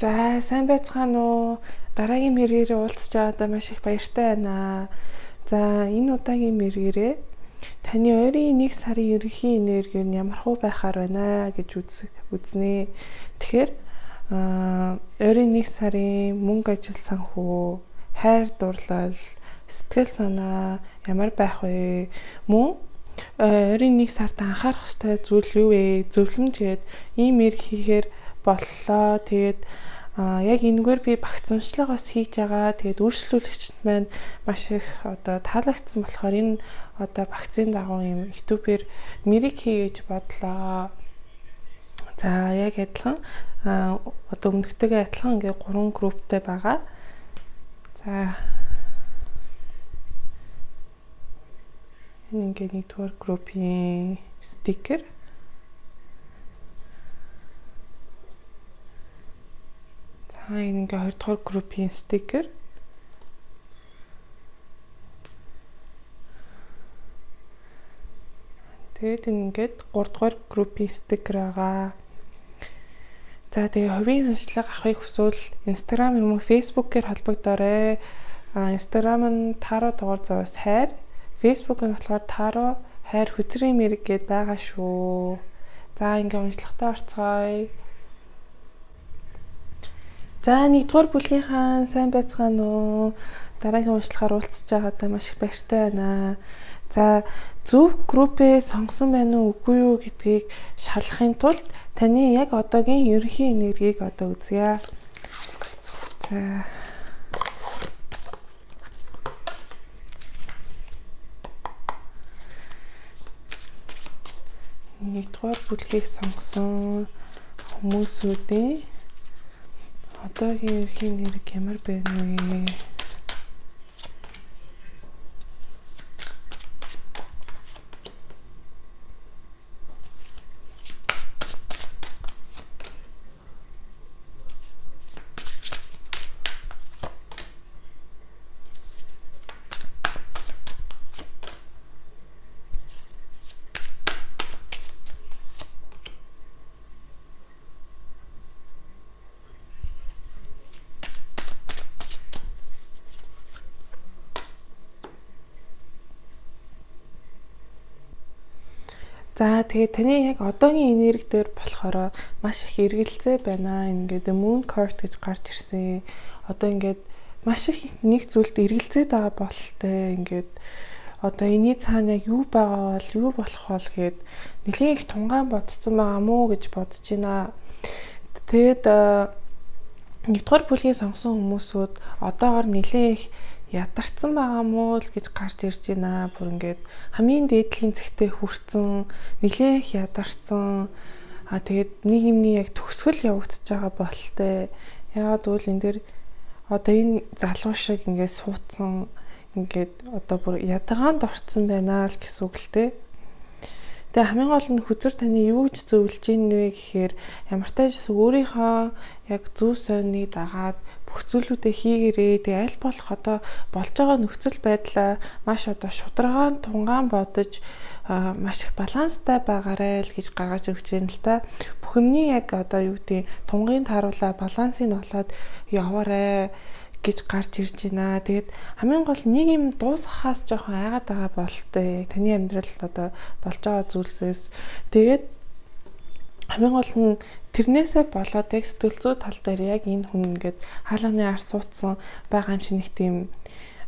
За, сайн байцгаана уу? Дараагийн мэрэгээрээ уулзч байгаадаа маш их баяртай байна. За, энэ удаагийн мэрэгээрээ таны ойрын 1 сарын ерөнхий энерги нь ямар хуу байхаар байна гэж үзнэ. Тэгэхээр ойрын 1 сарын мөнгө, ажил, санхүү, хайр дурлал, сэтгэл санаа ямар байх вэ? Мөн ойрын 1 сард анхаарах ёстой зүйл юу вэ? Зөвлөмж гээд ийм мэрэг хийхээр боллоо. Тэгээд яг энэгээр би багц уншлага бас хийж байгаа. Тэгээд үйлчлүүлэгчд маань маш их одоо таалагдсан болохоор энэ одоо багцын дагуу юм YouTube-ээр мэрэг хий гэж бодлоо. За, яг адилхан одоо өмнөхтэйгээ адилхан ингээ 3 групптэй байгаа. За, энэ ингээ нэгдүгээр группийн стикер. За, энэ ингээ хоёрдугаар группийн стикер. Тэгээд энэ ингээд гуравдугаар группийн стикер байгаа. За, тэгээ хувийн уншлага авахыг хүсвэл Instagram юм уу Facebook-ээр холбогдоорой. Instagram нь Таро дугаар зураас хайр, Facebook нь болохоор Таро хайр хүзрийн мэрэг гэд байгаа шүү. За, ингээ уншлагатай орцгоё. За, нэгдүгээр бүлгийн хаан, сайн байцгаана уу? Дараагийн уншлагаар уулзч байгаадаа маш их баяртай байна. За, зөв группээ сонгосон байна уу, үгүй юу гэдгийг шалгахын тулд таны яг одоогийн ерөнхий энергийг одоо үзье. За, нэгдүгээр бүлгийг сонгосон хүмүүсүүдийн одоогийн ерөнхий энерги ямар байна вэ? За, тэгээд таны яг одоогийн энерги дээр болохоор маш их эргэлзээ байна. Ингээд moon card гэж гарч ирсэн. Одоо ингээд маш их нэг зүйлд эргэлзээд байгаа бололтой. Ингээд одоо энэний цаана яг юу байгаа бол, юу болох бол гээд нэлээн их тунгаан бодсон байгаа мó гэж бодож байна. Тэгээд нэгдүгээр бүлгийг сонгосон хүмүүсүүд одоогор нэлээн их ядарсан байгаа мó л гэж гарч ирж байна. Бүр ингээд хамгийн дээдлийн зэгтээ хүрсэн, нэлээн их ядарсан. Тэгээд нэг юмны яг төгсгөл явагдаж байгаа бололтой. Яагаад гэвэл энэ дээр одоо энэ залуу шиг ингээд суудсан, ингээд одоо бүр ядаргаанд орцсон байна л гэсэн үг л дээ. Тэгээ хамгийн гол нь хүзэр таны юу гэж зөвлөж ийн вэ гэхээр ямар ч тааш өөрийнхөө яг зүй сойныг дагаад бүх зүйлүүдээ хийгэрээ. Тэгээ аль болох одоо болж байгаа нөхцөл байдлаа маш одоо шударгаан тунгаан бодож маш их баланстай байгаарэ л гэж гаргаж өгч байна л та. Бүх юмний яг одоо юу гэдэг тунгийн тааруулаа балансыг олоод яваарэ гэж гарч ирж байна. Тэгээд хамгийн гол нэг юм дуусгахаас жоохон айгаад байгаа бололтой. Таны амьдрал одоо болж байгаа зүйлсээс. Тэгээд хамгийн гол нь тэрнээсээ болоод яг сэтгэл зүй тал дээр яг энэ хүн ингээд хаалганы ар суудсан байгаа юм шиг нэг тийм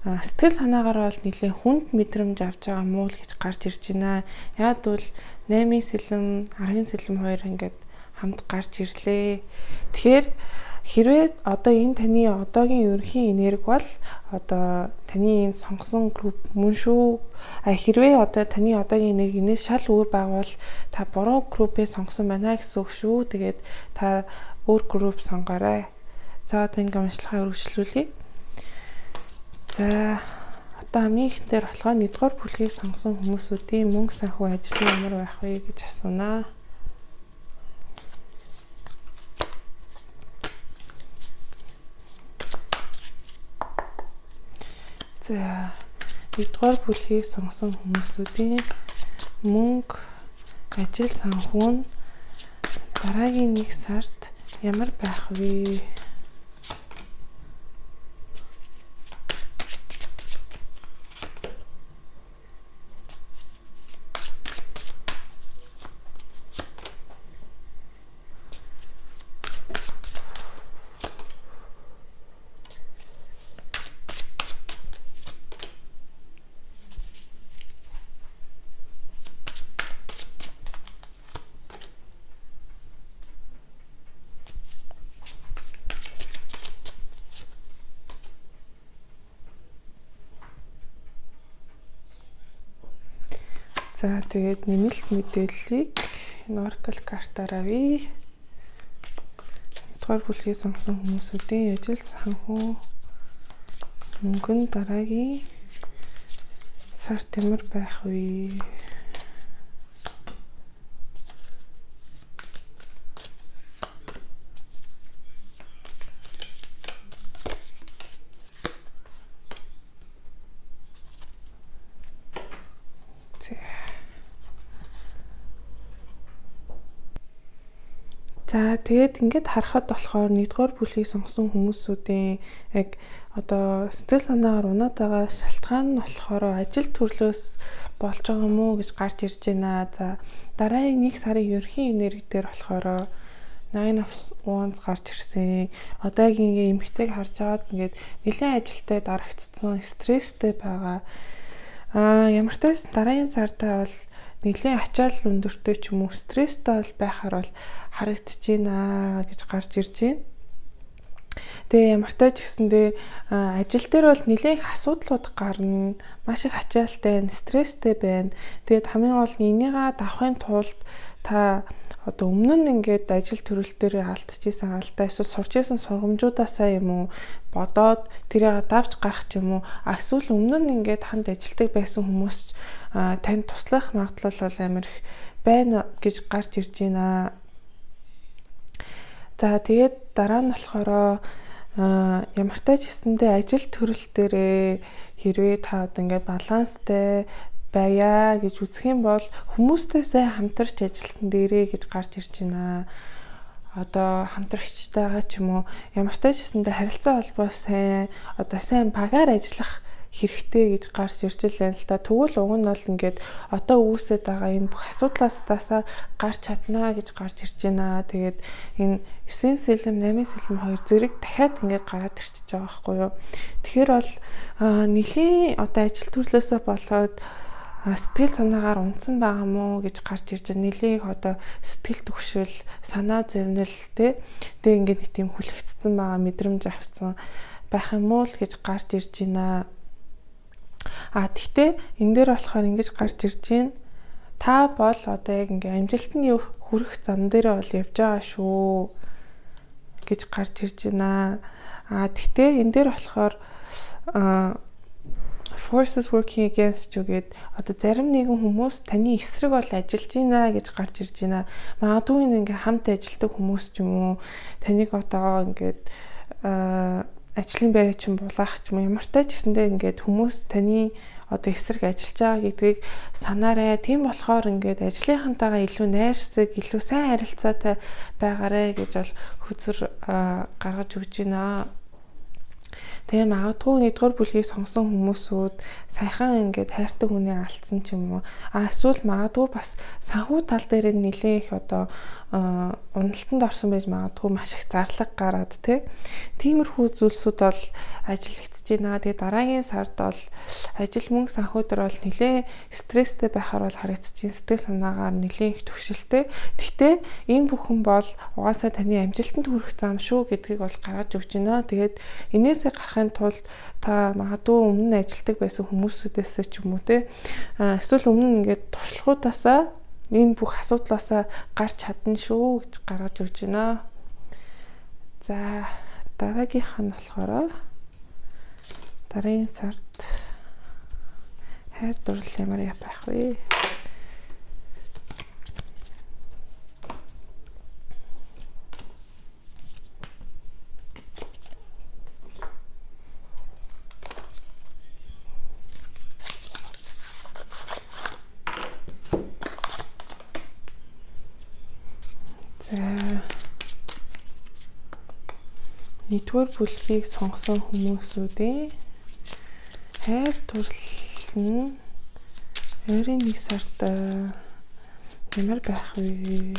сэтгэл санаагаар бол нэлээд хүнд мэдрэмж авч байгаа муу л гэж гарч ирж байна. Яг бол 8-ын сэлэм, 10-ын сэлэм хоёр ингээд хамт гарч ирлээ. Тэгэхээр хэрвээ одоо энэ таны одоогийн ерөнхий энерги бол одоо таны энэ сонгосон групп мөн шүү. А хэрвээ одоо таны одоогийн энерги энэс шал өөр байгавал та буруу группээ сонгосон байна гэсэн үг шүү. Тэгээд та өөр групп сонгоорой. За, одоо ингээ уншлагаа үргэлжлүүлье. За, одоо хамгийн ихдээ болохоор нэгдүгээр бүлгийг сонгосон хүмүүсүүдийн мөнгө, санхүү, ажил ямар байх вэ гэж асуунаа. За, нэгдүгээр бүлгийг сонгосон хүмүүсүүдийн мөнгө, ажил, санхүү нь дараагийн 1 сард ямар байх вэ? За, тэгээд нэмэлт мэдээллийг энэ Oracle картаар авъя. Нэгдүгээр бүлгийг сонгосон хүмүүсүүдийн ажил, санхүү, мөнгө нь дараагийн сард ямар байх вэ? За, тэгээд ингээд харахад болохоор нэгдүгээр бүлгийг сонгосон хүмүүсүүдийн яг одоо сэтгэл санаагаар унаад байгаа шалтгаан нь болохоор ажил төрлөөс болж байгаа юм уу гэж гарч ирж байна. За, дараагийн нэг сарын ерөнхий энерги дээр болохоор Nine of Wands гарч ирсэн. Одоо яг ингээ эмэгтэйг харж байгаад ингээд нэлээд ажилтай дарагдсан, стресстэй байгаа. Ямар ч байсан дараагийн сардаа бол нэлээд ачаал өндөртэй ч юм уу, стресстэй бол байхаар бол харагдаж байна гэж гарч ирж байна. Тэгээ ямар ч тач гэсэндээ ажил дээр бол нэлээд их асуудлууд гарна. Маш их ачаалтай байна, стресстэй байна. Тэгээд хамгийн гол нь энийгээ давахын тулд та одоо өмнө нь ингээд ажил төрөл дээр алдчихсан алдаа, эсвэл сурч исэн сургамжуудаасаа юм уу бодоод тэрийг давж гарах ч юм уу, эсвэл өмнө нь ингээд хамт ажилладаг байсан хүмүүс танд туслах магадлал бол амар их байна гэж гарч ирж байна. За, тэгээд дараа нь болохоор ямар ч гэсэндээ ажил төрөл дээрээ хэрвээ та одоо ингээд баланстай байя гэж үзэх юм бол хүмүүстэй сайн хамтарч ажилласан дээрээ гэж гарч ирж байна. Одоо хамтрагчтайгаа ч юм уу, ямар ч гэсэндээ харилцаа холбоо сайн, одоо сайн багаар ажиллах хэрэгтэй гэж гарч ирж байна л да. Тэгвэл уг нь бол ингээд одоо үүсээд байгаа энэ бүх асуудлаасаа гарч чаднаа гэж гарч ирж байна. Тэгээд энэ 9 сэлэм, 8 сэлэм хоёр зэрэг дахиад ингээд гараад ирчихэж байгаа байхгүй юу. Тэгэхээр бол нэлийн одоо ажил төрлөөсөө болоод сэтгэл санаагаар унтсан байгаа мó гэж гарч ирж байгаа. Нэлээх одоо сэтгэл түгшил, санаа зовнил те. Тэгээ ингээд нэг тийм хүлэгдсэн байгаа мэдрэмж авцсан байх юм уу л гэж гарч ирж байна. А тэгтээ энэ дээр болохоор ингэж гарч ирж байна. Та бол одоо яг ингээ амжилтны хүрэх зам дээрээ бол явж байгаа шүү гэж гарч ирж байна. А тэгтээ энэ дээр болохоор forces working against you гээд одоо зарим нэгэн хүмүүс таны эсрэг бол ажиллаж байна гэж гарч ирж байна. Магадгүй ингээ хамт ажилладаг хүмүүс ч юм уу, таныг одоо ингээд ажлын байраа чинь булаах ч юм уу, ямар ч тач гэсэндээ ингээд хүмүүс таны одоо эсрэг ажиллаж байгаа гэдгийг санаарай. Тийм болохоор ингээд ажлынхантайгаа илүү найрсаг, илүү сайн харилцаатай байгаарэ гэж бол хөзөр гаргаж өгч байна. Тэгээ магадгүй нэгдүгээр бүлгийг сонгосон хүмүүсүүд саяхан ингээд хайртай хүнээ алдсан ч юм уу. А эсвэл магадгүй бас санхүү тал дээр нэлээд их одоо уналтанд орсон байж магадгүй, маш их зарлаг гараад тий. Тиймэрхүү зүйлсүүд бол ажиллагдаж байна. Тэгээ дараагийн сард бол ажил, мөнгө, санхүү дээр бол нэлээд стресстэй байхаар бол харагдаж байна. Сэтгэл санаагаар нэлээд их түгшилтэй. Гэхдээ энэ бүхэн бол угаасаа таны амжилтанд хүрэх зам шүү гэдгийг бол гаргаж өгч байна. Тэгээд энээсээ гарахын тулд та магадгүй өмнө нь ажилладаг байсан хүмүүсүүдээс ч юм уу те, эсвэл өмнө нь ингээд туршлагуудаасаа энэ бүх асуудлаасаа гарч чадна шүү гэж гаргаж өгч байна. За, дараагийнх нь болохоор дараагийн сард хайр дурлал ямар байх вэ? За, нэгдүгээр бүлгийг сонгосон хүмүүсүүдийн хайр дурлал нь ойрын нэг сард ямар байх вэ?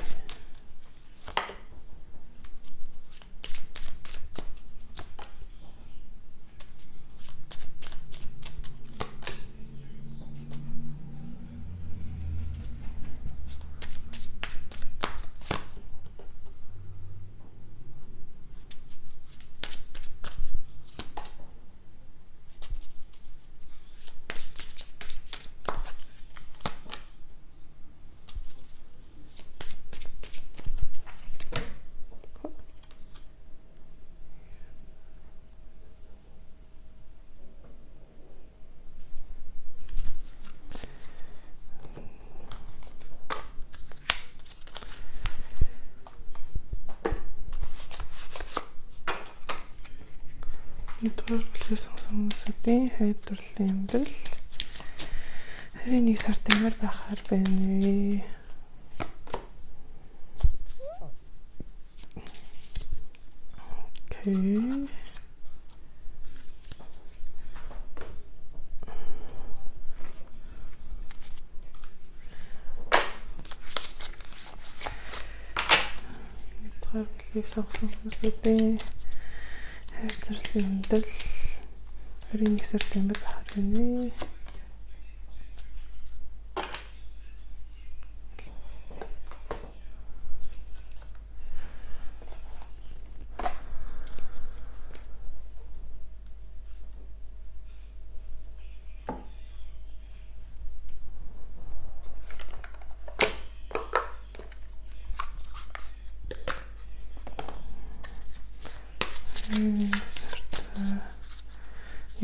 Нэгдүгээр бүлгийг сонгосон хүмүүсүүдийн хайр дурлалын амьдрал 21 сард ямар байхаар байна вэ? Okay. Нэгдүгээр бүлгийг сонгосон хүмүүсүүдийн хайр дурлалын амьдрал 21 сард ямар байхаар байна вэ?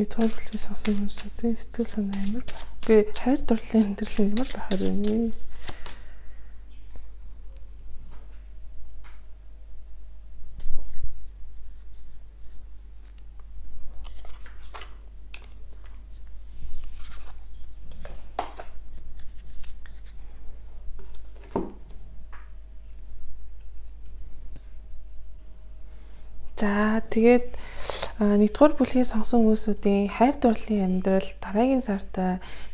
Нэгдүгээр бүлгийг сонгосон хүмүүсүүдийн сэтгэл санаа ямар байх вэ? Хайр дурлалын амьдрал нь ямар байхаар байна вэ? За тэгээд нэгдүгээр бүлгийг сонгосон хүмүүсүүдийн хайр дурлалын амьдрал дараагийн сард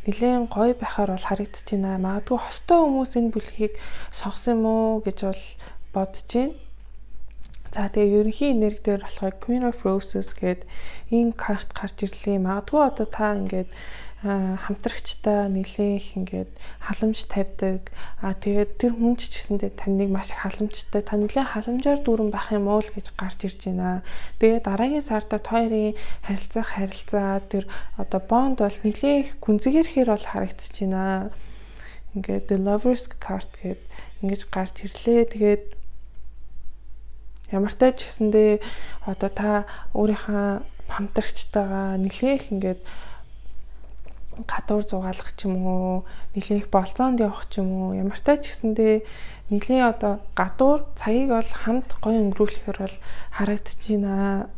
нэлээд гоё байхаар бол харагдаж байна. Магадгүй хостой хүмүүс энэ бүлгийг сонгосон юм уу гэж бол бодож байна. За тэгээ ерөнхий энерги дээр болохоор Queen of Roses гээд ийм карт гарч ирлээ. Магадгүй одоо та ингээд хамтрагчтай нэлээн их ингээд халамж тавьдаг. А тэгээд тэр хүн ч гэсэндээ таныг маш их халамжтай, та нэлээн халамжаар дүүрэн байх юм уу л гэж гарч ирж байна. Тэгээд дараагийн сарда та хоёрын харилцах харилцаа тэр одоо бонд бол нэлээн их гүнзгийрхээр бол харагдаж байна. Ингээд The Lovers card гээд ингэж гарч ирлээ. Тэгээд ямартай ч гэсэндээ одоо та өөрийнхөө хамтрагчтайгаа нэлээн их ингээд гадуур зугаалах ч юм уу, нэлээн их болцоонд явах ч юм уу, ямартай ч гэсэндээ нэлээн одоо гадуур цагийг бол хамт гоё өнгөрүүлэхээр бол харагдаж байна.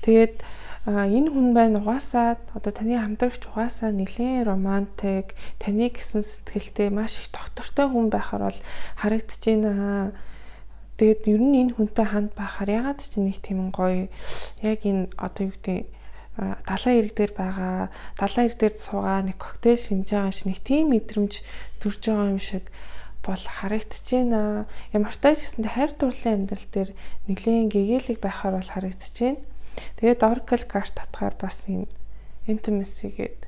Тэгээд энэ хүн байна угаасаа одоо таны хамтрагч угаасаа нэлээн романтик, таны гэсэн сэтгэлтэй маш их тогтвортой хүн байхаар бол харагдаж байна. Тэгээд ер нь энэ хүнтэй хамт байхаар ягаад ч нэг тийм гоё яг энэ одоо юу гэдэг далайн эрэг дээр байгаа, далайн эрэг дээр суугаа нэг коктейл шимж байгаа юм шиг нэг тийм мэдрэмж төрж байгаа юм шиг бол харагдаж байна. Ямартай ч гэсэндээ хайр дурлалын амьдрал дээр нэлээн гэгээлэг байхаар бол харагдаж байна. Тэгээд Oracle card татгаар бас энэ intimacy гээд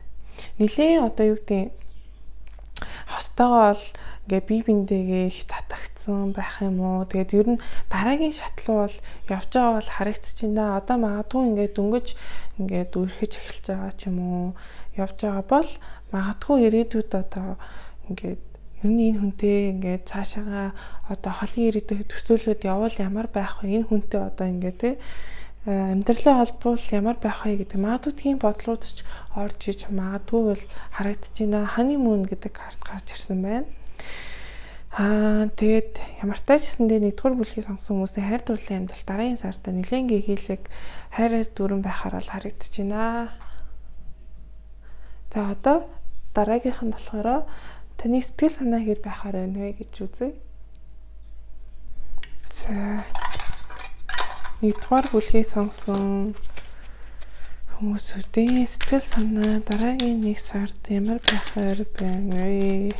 нэлээн одоо юу гэдэг хостойгоо бол ингээ бие биендээгээ их татагдсан байх юм уу. Тэгээд ер нь дараагийн шатлал бол явж байгаа бол харагдаж байна. Одоо магадгүй ингээ дөнгөж ингээд үерхэж эхэлж байгаа ч юм уу явж байгаа бол магадгүй ирээдүйд одоо ингээд ер нь энэ хүнтэй ингээд цаашаага одоо холын ирээдүйд төсөөлөд явбал ямар байх вэ? Энэ хүнтэй одоо ингээд те амьдралаа холбуул ямар байх вэ гэдэг магадгүй тийм бодлууд ч орж иж магадгүй бол харагдаж байна. Honeymoon гэдэг карт гарч ирсэн байна. Тэгээд ямартай ч гэсэндээ нэгдүгээр бүлгийг сонгосон хүмүүсийн хайр дурлалын амьдрал дараагийн сарда нэлээн гэгээлэг хайраар дүүрэн байхаар бол харагдаж байна. За одоо дараагийнх нь болохоор таны сэтгэл санаа хэр байхаар байна вэ гэж үзье. За нэгдүгээр бүлгийг сонгосон хүмүүсүүдийн сэтгэл санаа дараагийн нэг сард ямар байхаар байна вэ?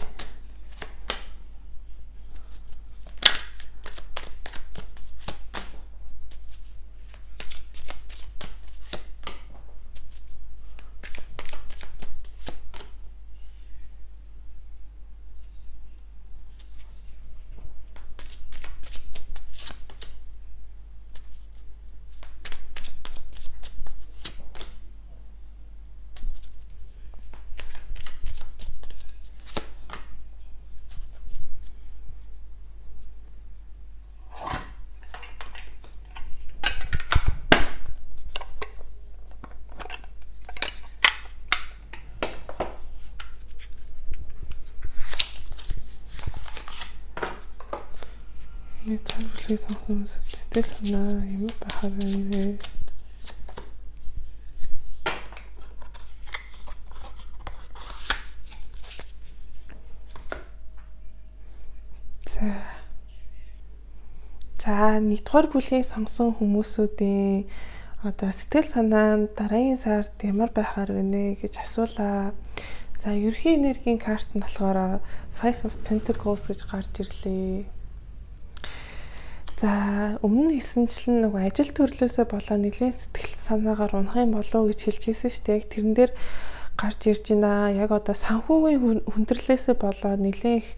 Нэг бүлгийг сонгосон хүмүүсд сэтгэл санаа ямар байхаар байна вэ? За. За, нэгдүгээр бүлгийг сонгосон хүмүүсүүдийн одоо сэтгэл санаа нь дараагийн сард ямар байхаар вэ гэж асуулаа. За, ерөнхий энергийн карт нь болохоор Five of Pentacles гэж гарч ирлээ. За, өмнө нь хэлсэнчлэн нөгөө ажил төрлөөсөө болоо нэлээд сэтгэл санаагаар унах юм болов уу гэж хэлж ирсэн шүү дээ. Яг тэрэн дээр гарч ирж байна. Яг одоо санхүүгийн хүндрэлээсээ болоо нэлээд их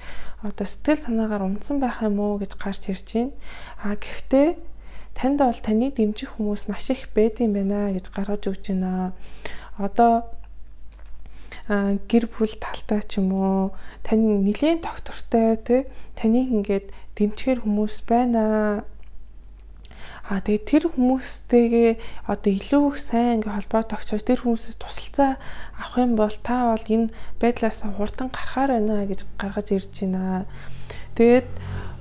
одоо сэтгэл санаагаар унасан байх юм уу гэж гарч ирж байна. А гэхдээ танд бол таны дэмжих хүмүүс маш их байдаг юм байна гэж гаргаж өгч байна. Одоо гэр бүл талтай ч юм уу, тань нэлээд тогтвортой, тий, таныг ингээд дэмжихээр хүмүүс байна. А тэгээд тэр хүмүүстэйгээ одоо илүү их сайн ингээ холбоо тогтоож, тэр хүмүүсээс тусалцаа авах юм бол та бол энэ байдлаас хурдан гарахаар байна гэж гаргаж ирж байна. Тэгээд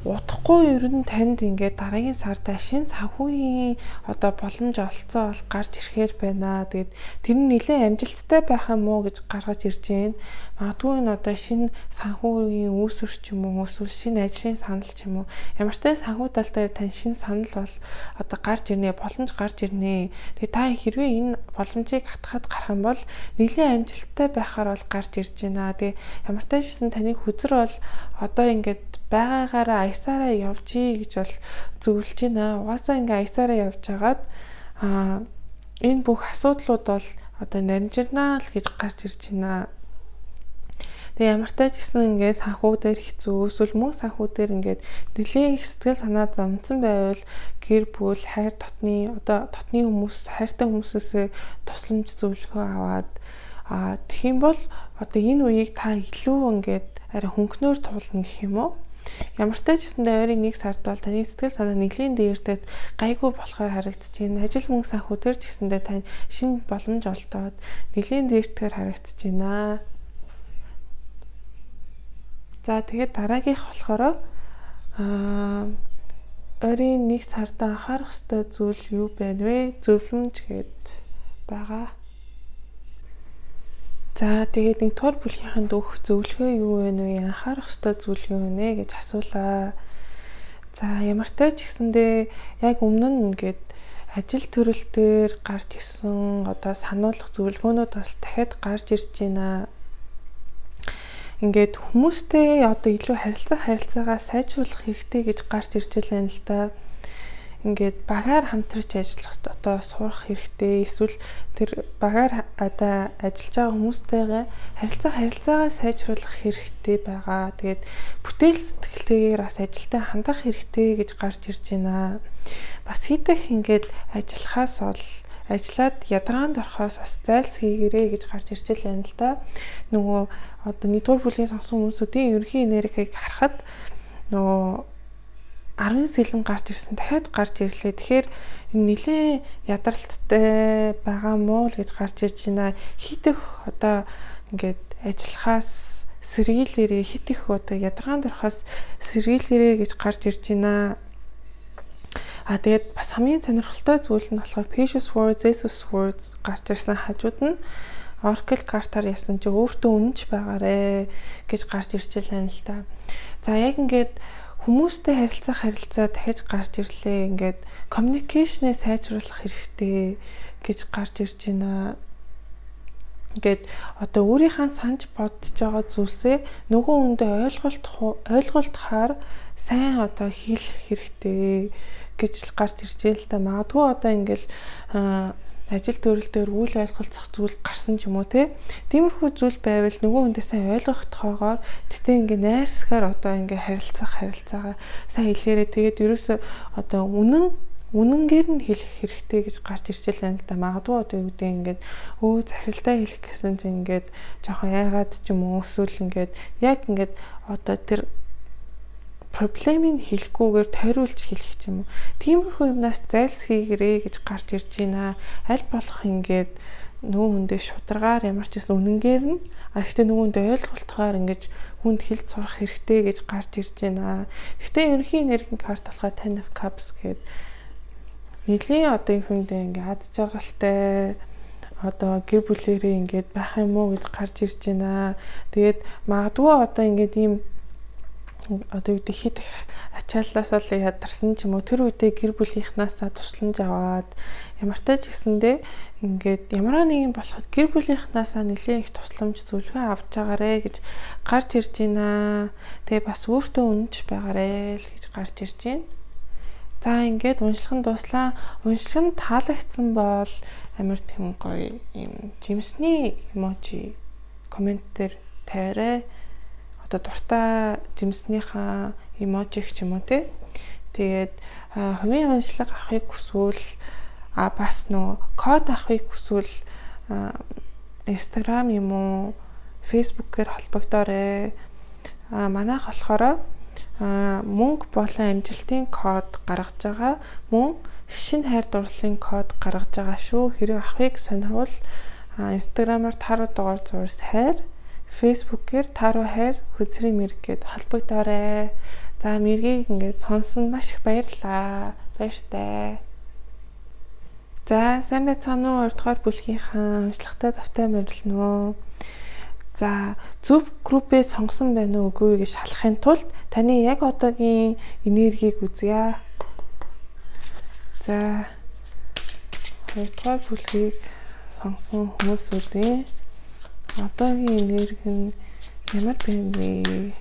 удахгүй ер нь танд ингээд дараагийн сарда шинэ санхүүгийн одоо боломж олцоо бол гарч ирэхээр байна. Тэгээд тэр нь нэлээд амжилттай байх юм уу гэж гаргаж ирж байна. Магадгүй энэ одоо шинэ санхүүгийн үүсвэр ч юм уу, эсвэл шинэ ажлын санал ч юм уу. Ямар ч санхүү тал дээр тань шинэ санал бол одоо гарч ирнэ, боломж гарч ирнэ. Тэгээд та хэрвээ энэ боломжийг атгахад гарах юм бол нэлээд амжилттай байхаар бол гарч ирж байна. Тэгээд ямар ч гэсэн таны хөзөр бол одоо ингээд байгаагаараа аясаараа явжий гэж бол зөвлөж байна. Угаасаа ингээ аясаараа явж хагаад энэ бүх асуудлууд бол одоо намжирнаа л гэж гарч ирж байна. Тэгээ ямар ч гэсэн ингээд санхүү дээр хэцүү, эсвэл мөн санхүү дээр ингээд нэлээд их сэтгэл санаа зовсон байвал гэр бүл, хайр дотны, одоо дотны хүмүүс, хайртай хүмүүсээс тусламж, зөвлөгөө аваад тэгэх юм бол одоо энэ үеийг та илүү ингээд арай хөнгөнөөр туулна гэх юм уу? Ямар ч гэсэндээ ойрын нэг сард бол таны сэтгэл санаа нэлээн дээрдээд гайгүй болохоор харагдаж байна. Ажил, мөнгө, санхүү дээр ч гэсэндээ тань шинэ боломж олдоод нэлээн дээрдэхээр харагдаж байна. За, тэгээд дараагийнх болохоор ойрын нэг сард анхаарах ёстой зүйл юу байна вэ? Зөвлөмж гээд байгаа. За, тэгээд нэгдүгээр бүлгийнхэнд өгөх зөвлөгөө юу вэ вэ? Анхаарах ёстой зүйл юу вэ гэж асуулаа. За, ямар ч гэсэндээ яг өмнө нь ингээд ажил төрөл дээр гарч ирсэн одоо сануулах зөвлөгөөнүүд бас дахиад гарч ирж байна. Ингээд хүмүүстэй одоо илүү харилцах харилцаагаа сайжруулах хэрэгтэй гэж гарч ирж байна л да. Ингээд багаар хамтарч ажиллах, одоо сурах хэрэгтэй, эсвэл тэр багаар одоо ажиллаж байгаа хүмүүстэйгээ харилцаа харилцаагаа сайжруулах хэрэгтэй байгаа. Тэгээд бүтээл сэтгэлтэйгээр бас ажилдаа хандах хэрэгтэй гэж гарч ирж байна. Бас хэт их ингээд ажиллахаас бол, ажиллаад ядаргаанд орохоос бас зайлсхийгээрэй гэж гарч ирж байна л да. Нөгөө одоо нэгдүгээр бүлгийн сонсон хүмүүсүүдийн ерөнхий энергийг харахад нөгөө 10 сэлэн гарч ирсэн, дахиад гарч ирлээ. Тэгэхээр энэ нэлээ ядралттай байгаа мó л гэж гарч ирж байна. Хэт их одоо ингээд ажиллахаас сэргийлээрээ, хэт их одоо ядаргаанд орохоос сэргийлээрээ гэж гарч ирж байна. А тэгээд бас хамгийн сонирхолтой зүйл нь болохоор Page of Swords, Ace of Swords гарч ирсэн хажууд нь Oracle картаар ясан чи өөртөө үнэнч байгаарэ гэж гарч ирж байна л да. За, яг ингээд хүмүүстэй харилцах харилцаа дахиж гарч ирлээ. Ингээд communication-ыг сайжруулах хэрэгтэй гэж гарч ирж байна. Ингээд одоо өөрийнхөө санаж бодож байгаа зүйлсээ нөгөө хүндээ ойлголтохоор сайн одоо хэлэх хэрэгтэй гэж гарч ирж байна л да. Магадгүй одоо ингээл ажил төрөл дээр үйл ойлголцох зүйл гарсан ч юм уу, те. Тиймэрхүү зүйл байвал нөгөө хүндээ сайн ойлгохдохоогоор тэгтээ ингээ найрсгаар одоо ингээ харилцах харилцаагаа сайн хэлээрээ, тэгээд ерөөсө одоо үнэн үнэнгээр нь хэлэх хэрэгтэй гэж гарч ирж байна л да. Магадгүй одоо юу гэдэг, ингээд захиралтай хэлэх гэсэн чинь ингээд жоохон яагаад ч юм уу, эсвэл ингээд яг ингээд одоо тэр проблемыг хэлэхгүйгээр тойруулж хэлэх ч юм уу. Тиймэрхүү юмнаас зайлсхийгэрээ гэж гарч ирж байна. Аль болох ингээд нөгөө хүндээ шударгаар, ямар ч гэсэн үнэнгээр нь, а гэхдээ нөгөө хүндээ ойлголтохоор ингэж хүнд хэлж сурах хэрэгтэй гэж гарч ирж байна. Гэхдээ ерөнхий энергийн карт болохоор Ten of Cups гээд нэлийн одоо энэ хүндээ ингээ ад жаргалтай одоо гэр бүлэрээ ингээд байх юм уу гэж гарч ирж байна. Тэгээд магадгүй одоо ингээд ийм одоо юу гэдэг хит их ачааллаас л ядарсан ч юм уу, тэр үедээ гэр бүлийнхнаасаа тусламж аваад ямартай ч гэсэндээ ингээд ямар нэгэн болоход гэр бүлийнхнаасаа нэлээд их тусламж зөвлөгөө авч байгаарэ гэж гарч ирж байна. Тэгээ бас өөртөө үнэнч байгаарэ л гэж гарч ирж байна. За, ингээд уншлах нь дууслаа. Уншлах нь таалагдсан бол амар тийм гоё юм жимсний emoji comment дээр тавиарай. Одоо дуртай жимснийхаа emoji г ч юм уу, те. Тэгээд хувийн уншлага авахыг хүсвэл, бас нөө код авахыг хүсвэл Instagram юм уу, Facebook-ээр холбогдоорой. Манайх болохоор мөнгө болон амжилтын код гаргаж байгаа. Мөн шинэ хайр дурлалын код гаргаж байгаа шүү. Хэрэг авахыг сонирхвол Instagram-аар Таро дугаар зурс хайр, Facebook-ээр Таро хайр хөзрийн мэрэг гээд холбогдоорой. За, мэргийг ингээд сонсон маш их баярлалаа. Баяртай. За, сайн байцгаана уу? 2 дугаар бүлгийнхаа уншлагатай тавтай морилно уу? За, зөв группээ сонгосон байна уу, үгүй гэж шалгахын тулд таны яг одоогийн энергийг үзье. За, 2 дугаар бүлгийг сонгосон хүмүүсүүдийн одоогийн энерги нь ямар байна вэ?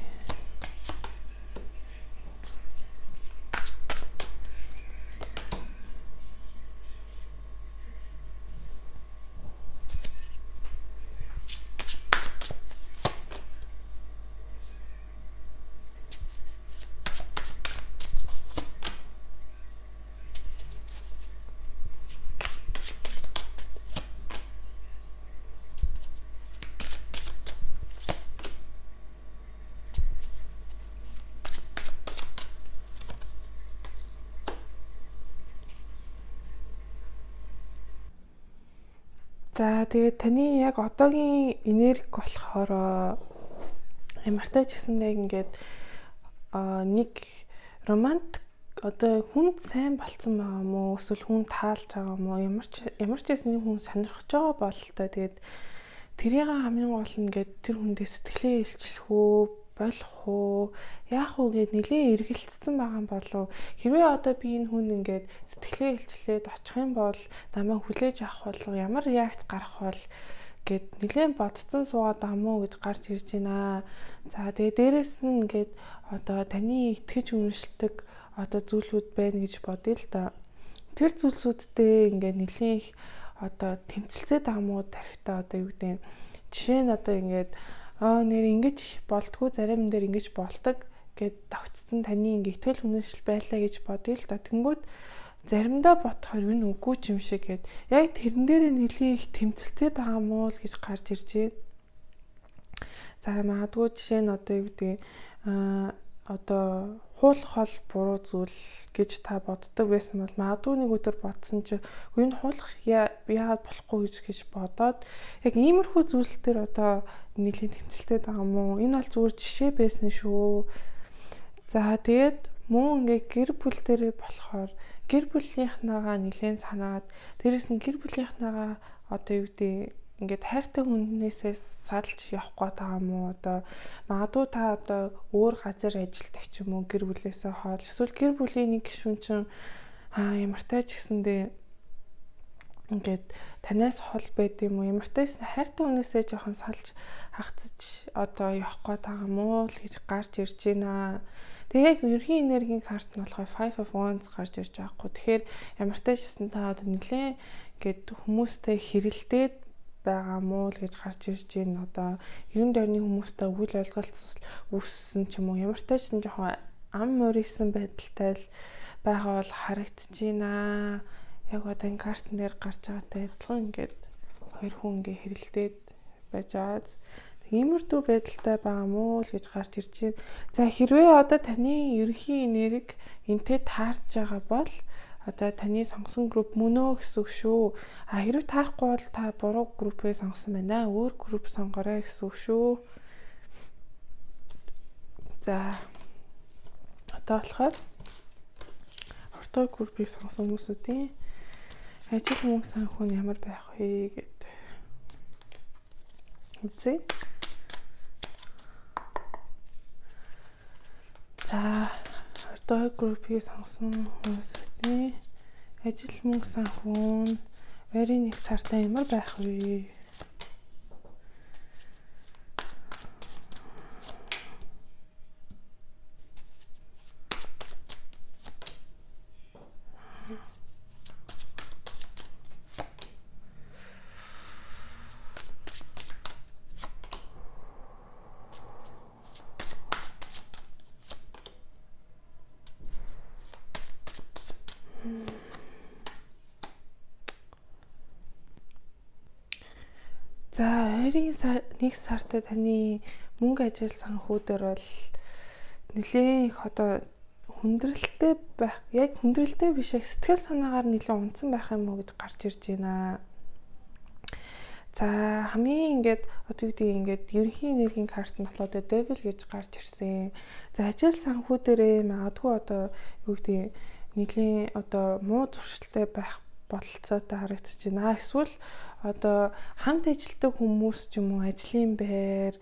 За, тэгээд таны яг одоогийн энерги болохоор ямартай ч гэсэндээ ингээд нэг романтик, одоо хүнд сайн болцсон байгаа мó, эсвэл хүн таалж байгаа мó, ямар ч байсан нэг хүн сонирхож байгаа бололтой. Тэгээд тэрийг хамгийн гол нь ингээд тэр хүндээ сэтгэлээ илчлэх үү, болох уу, яах уу гэд нэлээд эргэлцсэн байгаа юм болов. Хэрвээ одоо би энэ хүн ингээд сэтгэлээ илчлээд очих юм бол намайг хүлээж авах болов, ямар реакц гарах бол гэд нэлээд бодцсон суугаад байгаа мó гэж гарч ирж байна. За, тэгээ дээрэс нь ингээд одоо таны итгэж үнэмшилдэг одоо зүйлүүд байна гэж бодъё л да. Тэр зүйлсүүдтэй ингээд нэлээд их одоо тэмцэлцээд байгаа мó тарихтаа. Одоо юу гэдэг, жишээ нь одоо ингээд нэр ингэж болдгоо, зарим дээр ингэж болдог гэд тогтцсон таны ингээ итгэл үнэмшил байлаа гэж бодъё л да. Тэнгүүд заримдаа бодохоор энэ үгүй ч юм шиг гэд яг тэрэн дээрээ нэлийн их тэмцэлтэй байгаа мó л гэж гарч ирж байна. За, магадгүй жишээ нь одоо юу гэдэг, одоо хуулах бол буруу зүйл гэж та боддог байсан бол магадгүй нэг өдөр бодсон чи энэ хуулах яагаад болохгүй гэж бодоод яг иймэрхүү зүйлс төр одоо нэлийн тэмцэлтэй байгаа мó. Энэ бол зүгээр жишээ байсан шүү. За, тэгээд мөн ингээ гэр бүл дээрээ болохоор гэр бүлийнхнаагаа нэлээд санаад, дээрэс нь гэр бүлийнхнаагаа одоо юу гэдэг, ингээд хайртай хүнээсээ салж явах гээд байгаа юм уу? Одоо магадгүй та одоо өөр газар ажилладаг ч юм уу, гэр бүлээсээ хол, эсвэл гэр бүлийн нэг гишүүн чинь ямартай ч гэсэндээ ингээд танаас хол байд юм уу? Ямартай ч хайртай хүнээсээ жоохон салж хагацж одоо явах гээд байгаа юм уу л гэж гарч ирж байна. Тэгээ яг ерөнхий энергийн карт нь болохоор Five of Wands гарч ирж байгаа хгүй. Тэгэхээр ямартай ч гэсэн та одоо нэлээд ингээд хүмүүстэй хэрэлдээд байгаа мó л гэж гарч ирж байна. Одоо 90 дорны хүмүүстэй үйл ойлголт үүссэн ч юм уу, ямартай ч гэсэн жоохон ам морьсон байдалтай л байгаа бол харагдаж байна. Яг одоо энэ картн дээр гарч байгаатай адилхан ингээд хоёр хүн ингээ хэрэлдээд байж байгаа. Иймэрдүү байдалтай байгаа мó л гэж гарч ирж байна. За, хэрвээ одоо таны ерөнхий энерги энтэй таарч байгаа бол одоо таны сонгосон групп мөн өө гэсэн үг шүү. А хэрвээ таарахгүй бол та буруу группээ сонгосон байна. Өөр групп сонгоорой гэсэн үг шүү. За, одоо болохоор 2 дахь группийг сонгосон хүмүүсүүдийн ажил, мөнгө, санхүү нь ямар байх вэ гэд үзье. За, 2 дугаар группийг сонгосон хүмүүсийн ажил, мөнгө, санхүү нь ойрын нэг сартаа ямар байх вэ? За, ойрын нэг сартаа таны мөнгө, ажил, санхүү дээр бол нэлээд их одоо хүндрэлтэй байх, яг хүндрэлтэй биш, яг сэтгэл санаагаар нэлээд унтсан байх юм уу гэж гарч ирж байна. За, хамгийн ингээд одоо юу гэдэг, ингээд ерөнхий энергийн карт нь болохоор Devil гэж гарч ирсэн. За, ажил санхүү дээрээ магадгүй одоо юу гэдэг, нэлийн одоо муу зуршилтай байх бололцоотой харагдаж байна. Эсвэл одоо хамт ажилладаг хүмүүс ч юм уу, ажлын байр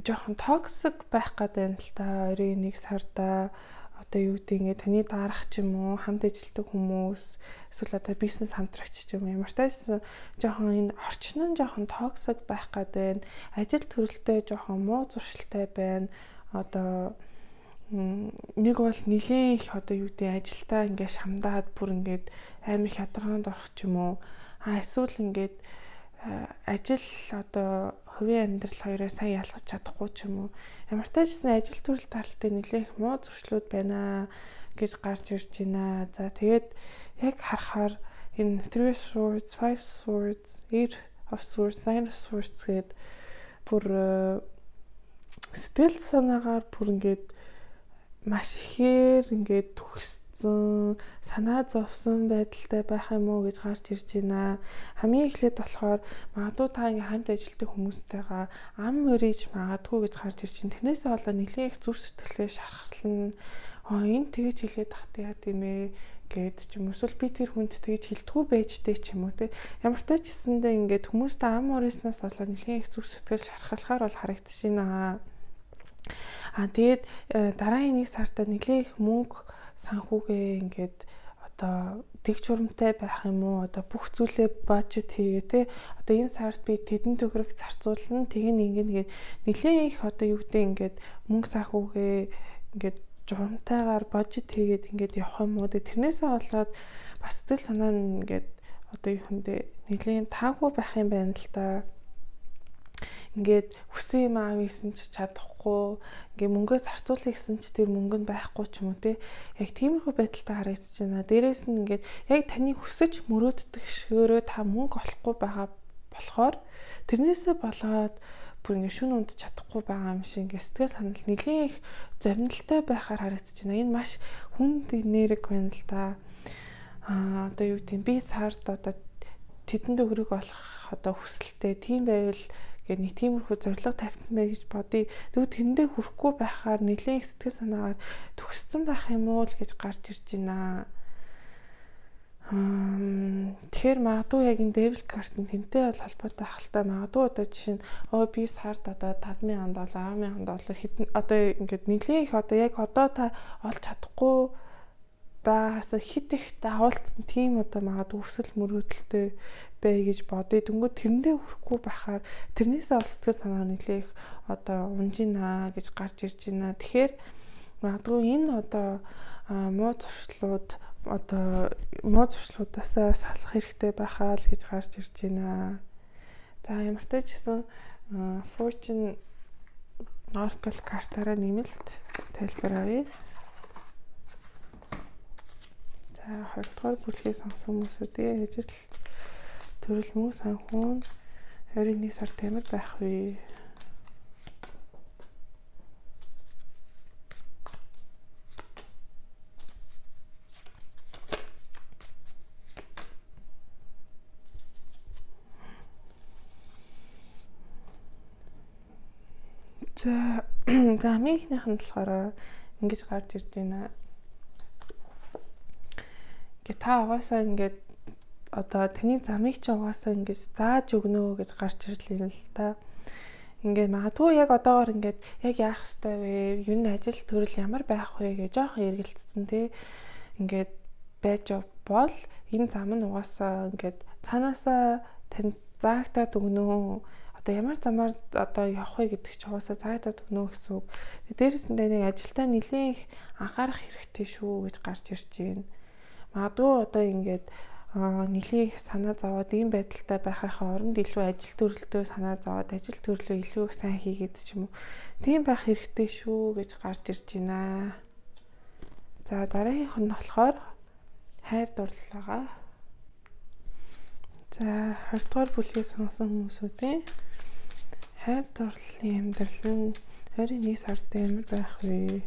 жоохон toxic байх гэдэг юм л та. Ойрын нэг сарда одоо юу гэдэг, ингээд таны дарах ч юм уу, хамт ажилладаг хүмүүс, эсвэл одоо бизнес хамтрагч ч юм уу, ямар таашсан жоохон энэ орчин нь жоохон toxic байх гэдэг байна. Ажил төрөлтэй жоохон муу зуршилтай байна. Одоо нэг бол нэлээд их одоо юу гэдэг, ажилдаа ингээд шамдаад бүр ингээд амар их ядаргаанд орох ч юм уу. А эсвэл ингээд ажил, одоо хувийн амьдрал хоёроо сайн ялгаж чадахгүй ч юм уу. Ямар ч таашсан ажил төрөл талтай нэлээд их муу зуршлууд байна гэж гарч ирж байна. За, тэгээд яг харахаар энэ Three Swords, Five Swords, Eight of Swords, Nine of Swords гээд бүр сэтгэл санаагаар бүр ингээд маш ихээр ингээд төгссөн, санаа зовсон байдалтай байх юм уу гэж гарч ирж байна. Хамгийн эхлээд болохоор магадгүй та ингээ хамт ажилладаг хүмүүстэйгээ ам урийж магадгүй гэж гарч ирж байна. Тэрнээсээ болоо нэлээд их зүрх сэтгэлээ шархарлана. Аа, энэ тэгэж хэлээд тахт яа тийм ээ гээд ч юм уу, эсвэл би тэр хүнд тэгж хэлдэггүй байжтэй ч юм уу, те. Ямар ч тач гэсэндээ ингээд хүмүүстэй ам урийснаас болоо нэлээд их зүрх сэтгэл шархалахаар бол харагдаж байна. Аа, тэгээд дараагийн нэг сартаа нэлээд их мөнгө санхүүгээ ингээд одоо тэг журамтай байх юм уу, одоо бүх зүйлээ budget хийгээ, те, одоо энэ сард би тэдэн төгрөг зарцуулна, тэгин ингэн гээд нэлээд их одоо юу гэдэг, ингээд мөнгө санхүүгээ ингээд журамтайгаар budget хийгээд ингээд явах юм уу. Тэрнээсээ болоод бас сэтгэл санаа нь ингээд одоо юу хүндээ нэлээд таагүй байх юм байна л да. Ингээд хүссэн юм аав гэсэн ч чадахгүй, ингээ мөнгөө зарцуулъя гэсэн ч тэр мөнгө нь байхгүй ч юм уу, те. Яг тиймэрхүү байдалтай харагдаж байна. Дээрээс нь ингээд яг таны хүсэж мөрөөддөг шигөөрөө та мөнгө олохгүй байгаа болохоор тэрнээсээ болоод бүр ингээ шүн унд чадахгүй байгаа юм шиг ингээ сэтгэл санал нэлээд их зовнилтой байхаар харагдаж байна. Энэ маш хүнд энерги байна л да. Аа, одоо юу гэдэг, би сард одоо тэдэн төгрөг олох одоо хүсэлтэй, тийм байвал гэх нэг тиймэрхүү зорилго тавьсан бай гэж бодъё. Тэгвэл тэрэндээ хүрэхгүй байхаар нэлээд сэтгэл санаагаар төгссөн байх юм уу л гэж гарч ирж байна. Тэгэхээр магадгүй яг энэ Devil card нь тэнтэй бол холбоотой ах л та. Магадгүй одоо жишээ нь өө би сард одоо 5000 доллар, 10,000 доллар хэдэн одоо ингээд нэлээд их одоо яг одоо та олж чадахгүй байгаас хит их дагуулсан тийм одоо магадгүй хүсэл мөрөөдөлтэй бай гэж бодъё. Тэнгүүд тэрэндээ хүрэхгүй байхаар тэрнээсээ ол сэтгэл санаа нэлээх одоо унжина гэж гарч ирж байна. Тэгэхээр магадгүй энэ одоо муу зуршлууд, одоо муу зуршлуудаасаа салах хэрэгтэй байхаа л гэж гарч ирж байна. За, ямар ч гэсэн Fortune Oracle картаараа нэмэлт тайлбар авъя. За, 20 дугаар бүлгийг сонгосон хүмүүсүүдийн ажил төрөл, мөнгө санхүү нь 21 сар ямар байх вэ? За за хамгийн эхнийх нь болохоор ингэж гарч ирж байна. Ингээ та угаасаа ингээд одоо таны замыг чи угаасаа ингэж зааж өгнө гэж гарч ирлээ л та. Ингээд магадгүй яг одоогор ингээд яг яах ёстой вэ? Юу н ажил төрөл ямар байх вэ гэж жоохон эргэлзсэн те. Ингээд байж бол энэ зам нь угаасаа ингээд цаанаасаа танд заагтаад өгнө. Одоо ямар замаар одоо явах вэ гэдэг чи угаасаа заагдаад өгнө гэсэн үг. Дээрээс нь нэг ажилдаа нэлээн их анхаарах хэрэгтэй шүү гэж гарч ирж байна. Магадгүй одоо ингээд нэлээн их санаа зовоод ийм байдалтай байхынхаа оронд илүү ажил төрөлтөө санаа зовоод ажил төрлөө илүү их сайн хийгээд ч юм уу. Тийм байх хэрэгтэй шүү гэж гарч ирж байна. За дараагийнх нь болохоор хайр дурлал байгаа. За 20 дугаар бүлгийг сонсон хүмүүсүүдийн хайр дурлалын амьдрал нь 21 сард ямар байх вэ?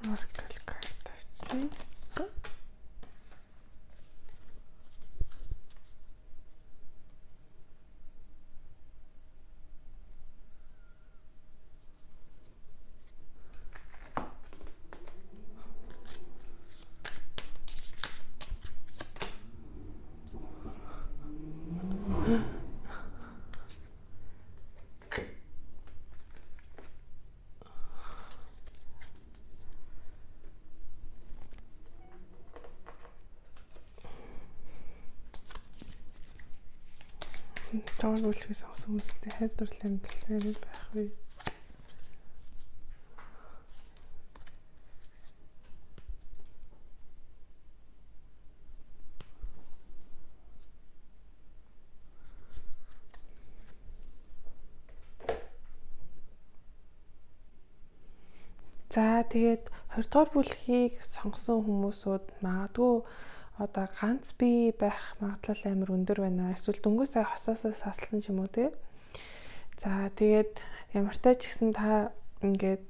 Oracle карт авчих. Дугаар бүлгийг сонсон хүмүүстэй хайр дурлалын амьдрал ямар байх вэ? За тэгээд 20 дугаар бүлгийг сонгосон хүмүүсүүд магадгүй одоо ганц бие байх магадлал амар өндөр байна. Эсвэл дөнгөж сая хосоосоо саслан ч юм уу те. За тэгээд ямар ч ч гэсэн та ингээд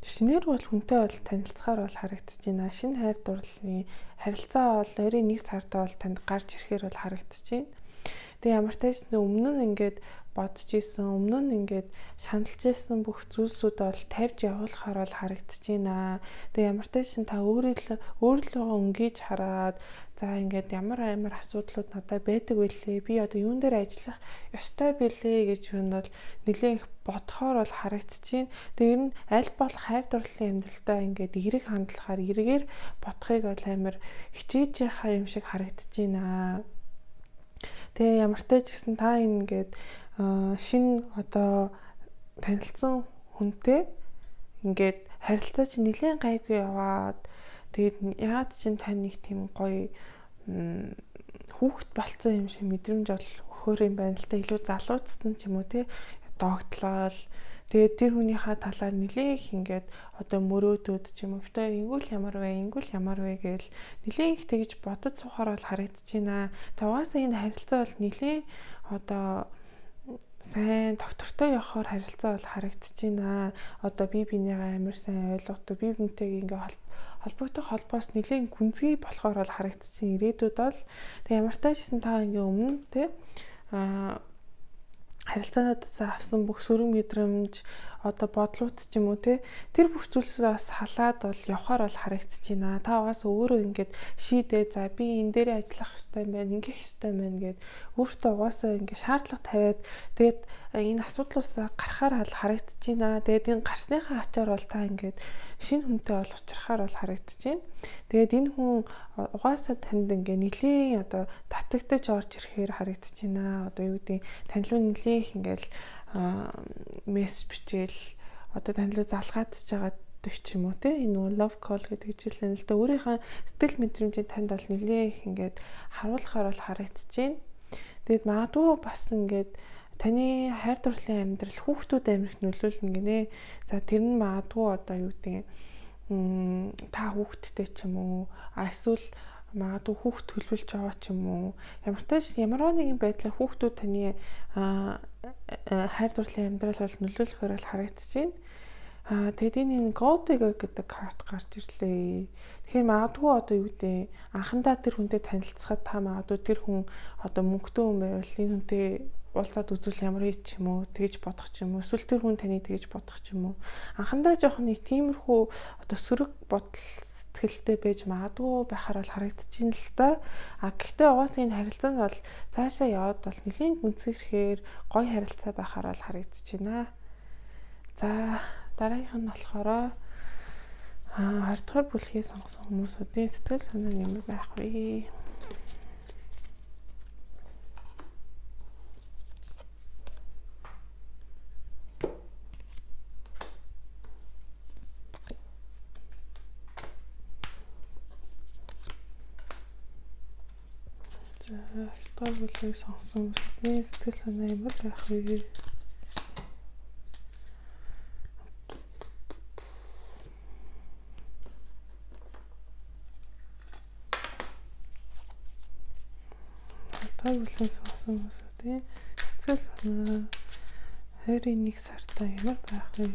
шинээр бол хүнтэй бол танилцахаар бол харагдаж байна. Шинэ хайр дурлалын харилцаа бол ойрын 1 сард бол танд гарч ирэхээр бол харагдаж байна. Тэгээ ямар ч тааш өмнө нь ингээд бодож исэн, өмнө нь ингээд шаналж исэн бүх зүйлсүүд бол тавьж явуулахаар бол харагдаж байна. Тэгээ ямар ч тааш та өөрлөгөө өнгийж хараад за ингээд ямар амар асуудлууд надад байдаг вүлээ. Би одоо юун дээр ажиллах ёстой бэлээ гэж юунд бол нэлээн их бодохоор бол харагдаж байна. Тэгээ ер нь аль болох хайр дурлалын амьдралдаа ингээд эерэг хандлагаар эргээр бодохыг бол амар хичээж яхаа юм шиг харагдаж байна. Тэгээ ямар ч ч гэсэн та ингээд шинэ одоо танилцсан хүнтэй ингээд харилцаа чинь нэлээн гайгүй яваад тэгээд яагаад чинь тань нэг тийм гоё хүүхэд болцсон юм шиг мэдрэмж бол өгөхөр юм байна л та, илүү залууцсан ч юм уу те, догтлол. Тэгээд тэр хүнийхээ талаар нэлээн их ингээд одоо мөрөөдөөд ч юм уу, бит хоёр ингүүл ямар вэ, ингүүл ямар вэ гээл нэлээн их тэгж бодож суухаар бол харагдаж байна. Угаасаа энэ харилцаа бол нэлээн одоо сайн доктортой явахаар харилцаа бол харагдаж байна. Одоо бие биенийгээ амар сайн ойлгодог, бие биентэйгээ ингээ холбогдох холбоос нэлээн гүнзгий болохоор бол харагдаж байна. Ирээдүйд бол тэг ямар ч таашсэн та ингээ өмнө те харилцаануудаас авсан бүх сөрөг мэдрэмж одоо бодлууд ч юм уу те, тэр бүх зүйлсээс бас халаад бол явхаар бол харагдаж байна. Та угаас өөрөө ингээд шийдээ, за би энэ дээрээ ажиллах ёстой юм байна, ингэх ёстой юм байна гэд өөртөө угаасаа ингээд шаардлага тавиад тэгээд энэ асуудлуусаа гарахаар бол харагдаж байна. Тэгээд энэ гарсныхаа ачаар бол та ингээд шинэ хүнтэй бол учрахаар бол харагдаж байна. Тэгээд энэ хүн угаасаа танд ингээ нэлээн одоо татагдаж орж ирэхээр харагдаж байна. Одоо юу гэдэг тань руу нэлээн их ингээл мессеж бичээл одоо тань руу залгаад ч байгаа ч юм уу те, энэ нөгөө love call гэдэг жишээлэн л да, өөрийнхөө сэтгэл мэдрэмжийг танд бол нэлээн их ингээд харуулахаар бол харагдаж байна. Тэгээд магадгүй бас ингээд Таны хайр дурлалын амьдрал хүүхдүүд амирх нөлөөлнө гинэ. За тэр нь магадгүй одоо юу гэдэг та хүүхэдтэй ч юм уу, эсвэл магадгүй хүүхд төлөвлөж байгаа ч юм уу. Ямар ч ямар нэгэн байдлаар хүүхдүүд таны хайр дурлалын амьдрал бол нөлөөлөхөөр бол харагдаж байна. Тэгээд энэ Gold Digger гэдэг карт гарч ирлээ. Тэгэхээр магадгүй одоо юу гэдэг анхандаа тэр хүнтэй танилцахад та магадгүй тэр хүн одоо мөнгөтэй хүн байвал энэ хүнтэй уулзаад үзвэл ямар юм ч юм уу тэгж бодох ч юм уу, эсвэл тэр хүн таны тэгж бодох ч юм уу. Анхандаа жоохон нэг тиймэрхүү одоо сөрөг бодол сэтгэлтэй байж магадгүй байхаар бол харагдчихээн л да. А гэхдээ угаасаа энэ харилцаа нь бол цаашаа яваад бол нэлийн гүнзгийрхээр гоё харилцаа байхаар бол харагдчихэв. За дараагийнх нь болохоор 20 дугаар бүлгийг сонгосон хүмүүсүүдийн сэтгэл санаа нь ямар байх вэ? За 20 дугаар бүлгийг сонгосон хүмүүсийн сэтгэл санаа ямар байх вэ? Дугаар бүлгийг сонгосон хүмүүсийн сэтгэл санаа 21 сартаа ямар байх вэ?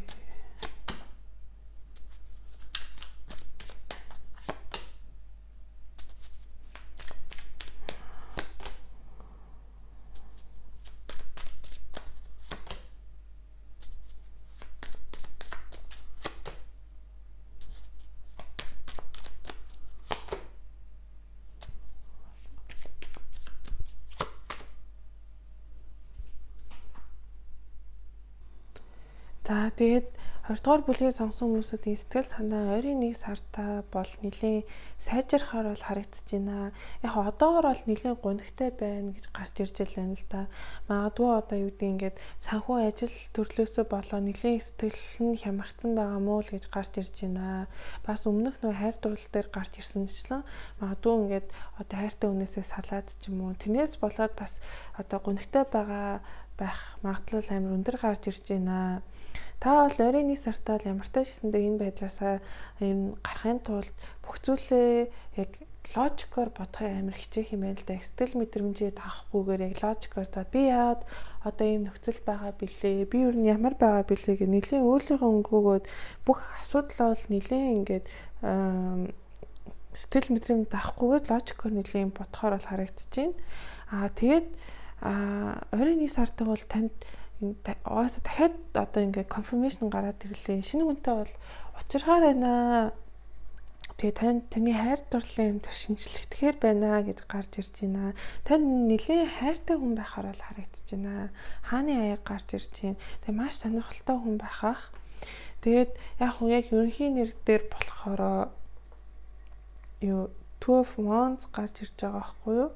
За тэгээд 20 дугаар бүлгийг сонгосон хүмүүсүүдийн сэтгэл санаа ойрын 1 сартаа бол нэлээд сайжрахаар бол харагдаж байна. Яг одоогор бол нэлээд гунигтай байна гэж гарч ирж байна л да. Магадгүй одоо юу гэдэг ингээд санхүү ажил төрлөөсөө болоо нэлээд сэтгэл нь хямарсан байгаа мó л гэж гарч ирж байна. Бас өмнөх нөө хайр дурлал дээр гарч ирсэнчлэн магадгүй ингээд одоо хайртай хүнээсээ салаад ч юм уу, тэрнээс болоод бас одоо гунигтай байгаа байх магадлал амар өндөр гарч ирж байна. Та бол ойрын 1 сартаа л ямар ч гэсэндээ энэ байдлаасаа энэ гарахын тулд бүх зүйлээ яг логикоор бодохын амар хичээх юм байна л да. Сэтгэл мэдрэмжээ таахгүйгээр яг логикоор за би яад одоо ийм нөхцөл байгаа билээ, би юу нь ямар байгаа билээ гэх нэлийн өөрийнхөө өнгөөгөөд бүх асуудал бол нэлийн ингээд сэтгэл мэдрэмж даахгүйгээр логикоор нэлийн бодохоор бол харагдчихээн. Аа тэгээд ойрын 1 сард бол танд угаасаа дахиад одоо ингээд confirmation гараад ирлээ. Шинэ хүнтэй бол учрахаар байна. Тэгээ таны хайр дурлалын амьдрал шинжлэхтгэхээр байна гэж гарч ирж байна. Танд нэлээд хайртай хүн байхаар бол харагдаж байна. Хааны аяг гарч ирж байна. Тэгээ маш сонирхолтой хүн байхах. Тэгээд яг хүн яг ерөнхий нэр дээр болохоор юу Two of Wands гарч ирж байгаа байхгүй юу?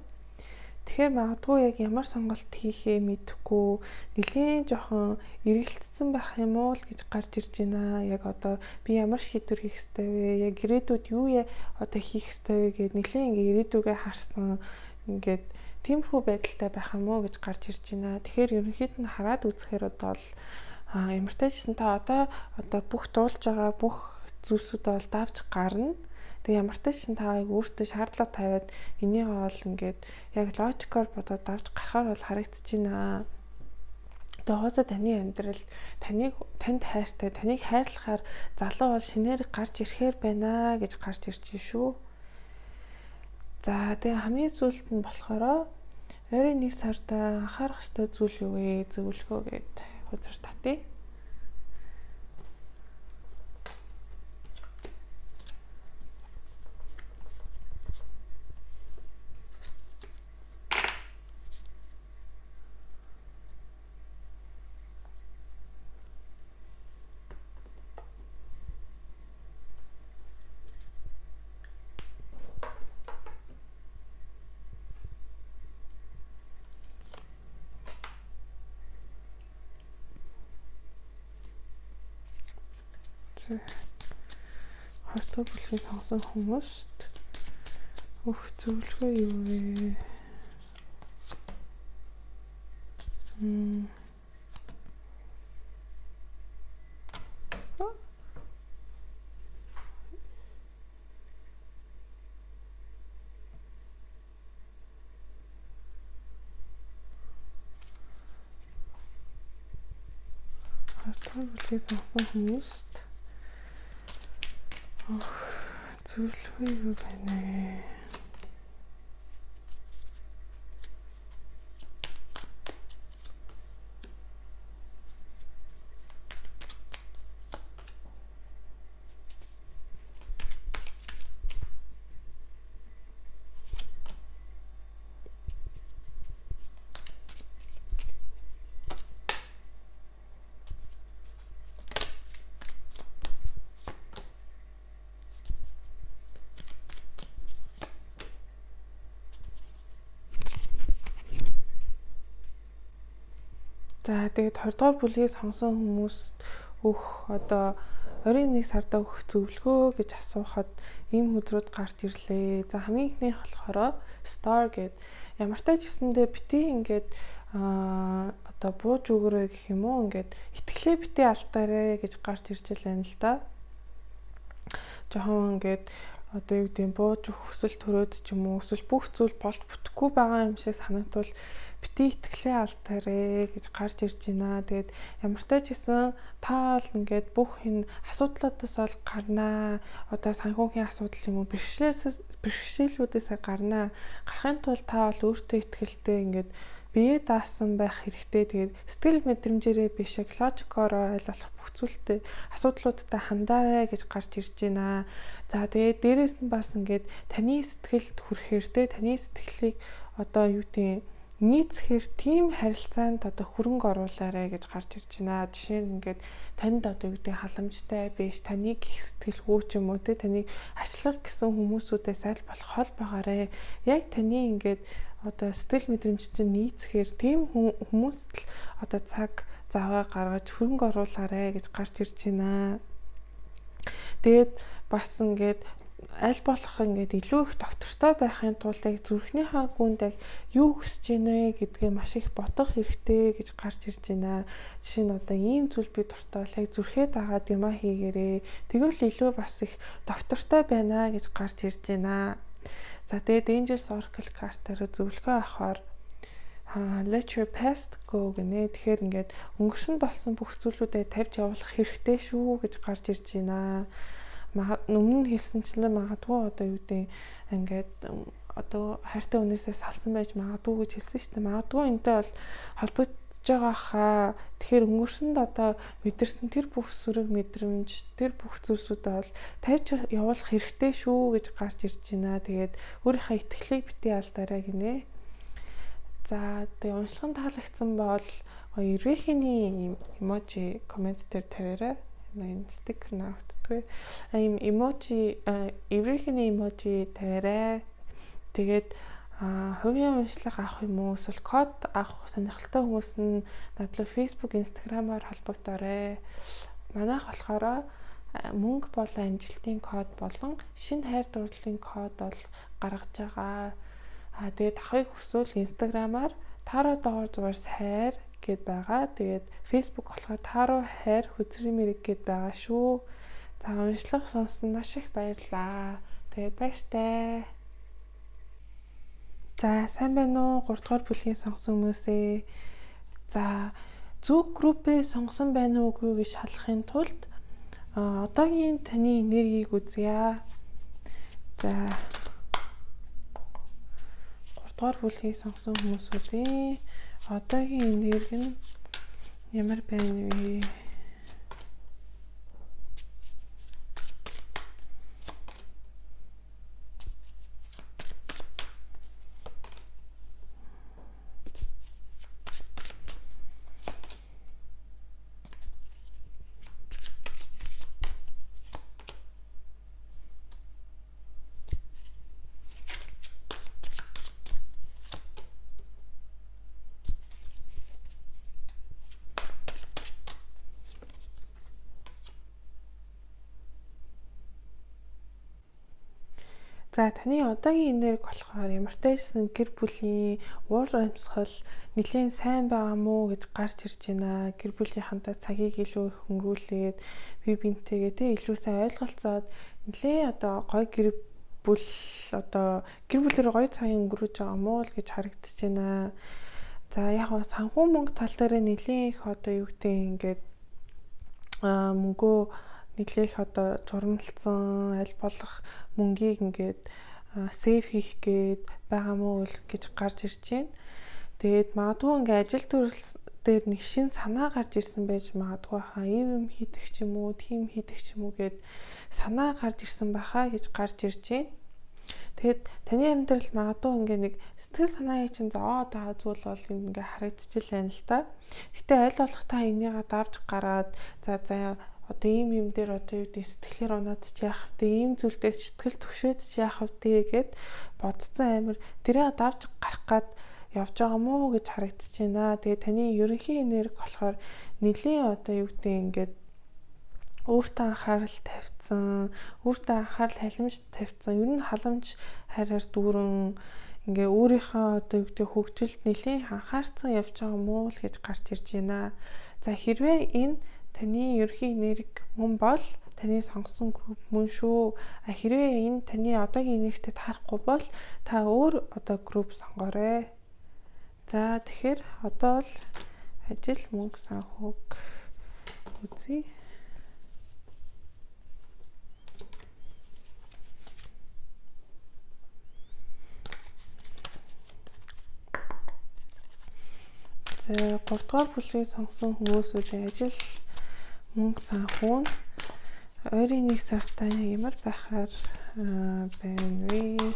Тэгэхээр магадгүй яг ямар сонголт хийхээ мэдэхгүй нэлээд жоохон эргэлтсэн байх юм уу л гэж гарч ирж байна. Яг одоо би ямар шийдвэр хийх ёстой вэ? Яг ирээдүйд юу одоо хийх ёстой вэ гэд нэлээд ингээ ирээдүгээ харсан ингээд тиймэрхүү байдалтай байх юм уу гэж гарч ирж байна. Тэгэхээр ерөнхийд нь хараад үзэхээр одоо л ямар ч гэсэн та одоо бүх дуулж байгаа бүх зүйлсүүдээ бол давж гарна. Тэгээ ямар ч гэсэн та яг өөртөө шаардлага тавиад энийг бол ингээд яг логикоор бодоод давж гарахаар бол харагдчихэв. Тэгээ хоосоо таны амьдрал танд хайртай, таныг хайрлахаар залуу бол шинээр гарч ирэхээр байна гэж гарч ирж шүү. За тэгээ хамгийн сүүлд нь болохоор ойрын 1 сард анхаарах ёстой зүйл юу вэ? Зөвлөгөө гэд хузар татъя. Хоёр дахь бүлгийг сонгосон хүмүүст өгөх зөвлөгөө юу вэ? Хоёрдугаар бүлгийг сонгосон хүмүүст зөвлөгөө юу байна вэ? За тэгээд 20 дугаар бүлгийг сонгосон хүмүүст өгөх одоо оройн 1 сарда өгөх зөвлөгөө гэж асуухад ийм хөзрүүд гарч ирлээ. За, хамгийн эхнийх болохоор star гэд, ямартай ч гэсэндээ бити ингээд одоо бууж өгөрэй гэх юм уу, ингээд итгэлээ бити алдаарэ гэж гарч ирж байна л да. Жохон ингээд одоо юу гэдэг, бууж өгөх хүсэл төрөөд ч юм уу, эсвэл бүх зүйл болж бүтэхгүй байгаа юм шиг санагдвал бити итгэлээ алдаарэ гэж гарч ирж байна. Тэгээд ямартай ч гэсэн та бол ингээд бүх энэ асуудлуудаас бол гарнаа. Одоо санхүүгийн асуудал юм уу, бэрхшээлүүдээс гарнаа. Гарахын тулд та бол өөртөө итгэлтэй, ингээд бие даасан байх хэрэгтэй. Тэгээд сэтгэл мэдрэмжээрээ биш, яг логикоор аль болох бүх зүйлтэй асуудлуудтай хандаарай гэж гарч ирж байна. За, тэгээд дээрэс нь бас ингээд таны сэтгэлд хүрэхээр те, таны сэтгэлийг одоо юу гэдэг, нийцэхээр тийм харилцаанд одоо хөрөнгө оруулаарай гэж гарч ирж байна. Жишээ нь ингээд танд одоо юу гэдэг, халамжтай биш, таныг их сэтгэлгүй ч юм уу те, таныг ашлах гэсэн хүмүүсүүдээс аль болох хол байгаарэ. Яг таны ингээд одоо сэтгэл мэдрэмж чинь нийцэхээр тийм хүмүүст л одоо цаг заваа гаргаж хөрөнгө оруулаарэ гэж гарч ирж байна. Тэгээд бас ингээд аль болох ингээд илүү их доктортой байхын тулд яг зүрхнийхаа гүнд яг юу хүсэж байна вэ гэдгээ маш их бодох хэрэгтэй гэж гарч ирж байна. Жишээ нь одоо ийм зүйл би дуртай бол яг зүрхээ дагаад юмаа хийгээрээ. Тэгвэл илүү бас их доктортой байна гэж гарч ирж байна. За, тэгээд Angels Oracle картаараа зөвлөгөө авахаар "Let your past go" гинэ. Тэгэхээр ингээд өнгөрсөн болсон бүх зүйлүүдээ тавьж явуулах хэрэгтэй шүү гэж гарч ирж байна. Өмнө нь хэлсэнчлэн магадгүй одоо юу гэдэг, ингээд одоо хайртай хүнээсээ салсан байж магадгүй гэж хэлсэн шүү дээ. Магадгүй энэтэй бол холбогдож байгаа хаа. Тэгэхээр өнгөрсөнд одоо мэдэрсэн тэр бүх сөрөг мэдрэмж, тэр бүх зүйлсүүдээ бол тавьж явуулах хэрэгтэй шүү гэж гарч ирж байна. Тэгээд өөрийнхөө итгэлийг бити алдаарай гинэ. За, тэгээ уншлага нь таалагдсан бол эрвээхийний emoji comment дээр тавиарай. Энэ стикер наагддаггүй. Ийм emoji, эрвээхийний emoji тавиарай. Тэгээд хувийн уншлага авах юм уу, эсвэл код авах сонирхолтой хүмүүс нь над руу Facebook, Instagram-аар холбогдоорой. Манайх болохоор мөнгө болон амжилтын код болон шинэ хайр дурлалын код бол гаргаж байгаа. Тэгээд авахыг хүсвэл Instagram-аар таро_хайр гэд байгаа. Тэгээд Facebook болохоор таро хайр хөзрийн мэрэг гэд байгаа шүү. За, уншлага сонссон маш их баярлалаа. Тэгээд баяртай. За, сайн байна уу? 3 дугаар бүлгийн сонгосон хүмүүсээ. За, зөв группээ сонгосон байна уу үгүй гэж шалгахын тулд одоогийн таны энергийг үзье. За, 3 дугаар бүлгийг сонгосон хүмүүсүүдийн одоогийн энерги нь ямар байна вэ? За, таны одоогийн энерги болохоор ямартай ч гэсэн гэр бүлийн уур амьсгал нэлээн сайн байгаа мó гэж гарч ирж байна. Гэр бүлийнхэнтэй цагийг илүү их өнгөрүүлээд, бие биентэйгээ те илүү сайн ойлголцоод, нэлээн одоо гоё гэр бүл, одоо гэр бүлээр гоё цагийг өнгөрөөж байгаа мó л гэж харагдаж байна. За, яг санхүү мөнгө тал дээр нэлээн их одоо юу гэдэг, ингээд Мөнгөө нэлээх одоо журамлцсан аль болох мөнгийг ингээд save хийх гээд байгаа мó гэж гарч ирж байна. Тэгээд магадгүй ингээ ажил төрөл дээр нэг шин санаа гарч ирсэн байж магадгүй хаа, ийм юм хийдэг ч юм уу, тийм хийдэг ч юм уу гэд санаа гарч ирсэн байхаа гэж гарч ирж байна. Тэгэд таны амьдрал магадгүй ингээ нэг сэтгэл санаагийн чинь зовоод байгаа зүйл бол ингээ харагдчихл байна л та. Гэтэ аль болох та энийгээ давж гараад за за одоо ийм юм дээр одоо юу гэдэг сэтгэлээр унаад ч яах вэ? Ийм зүйлдээ сэтгэл түгшээд ч яах вэ гэд бодцсон амир тэрийг давж гарах гад явж байгаа мó гэж харагдаж байна. Тэгээ таны ерөнхий энерги болохоор нэлийн одоо юу гэдэг ингээд өөртөө анхаарал тавьсан, өөртөө анхаарал халамж тавьсан, ер нь халамж хайраар дүүрэн ингээ өөрийнхөө одоо юу гэдэг хөгжилд нэлийн анхаарсан явж байгаа мó л гэж гарч ирж байна. За хэрвээ энэ таны ерөнхий энерги мөн бол таны сонгосон групп мөн шүү. А хэрвээ энэ таны одоогийн энергитэй таарахгүй бол та өөр одоо групп сонгоорой. За тэгэхээр одоо л ажил мөнгө санхүүг үзье. За 3 дугаар бүлгийг сонгосон хүмүүсүүдийн ажил мөнгө санхүү нь ойрын 1 сартаа ямар байхаар байна вэ?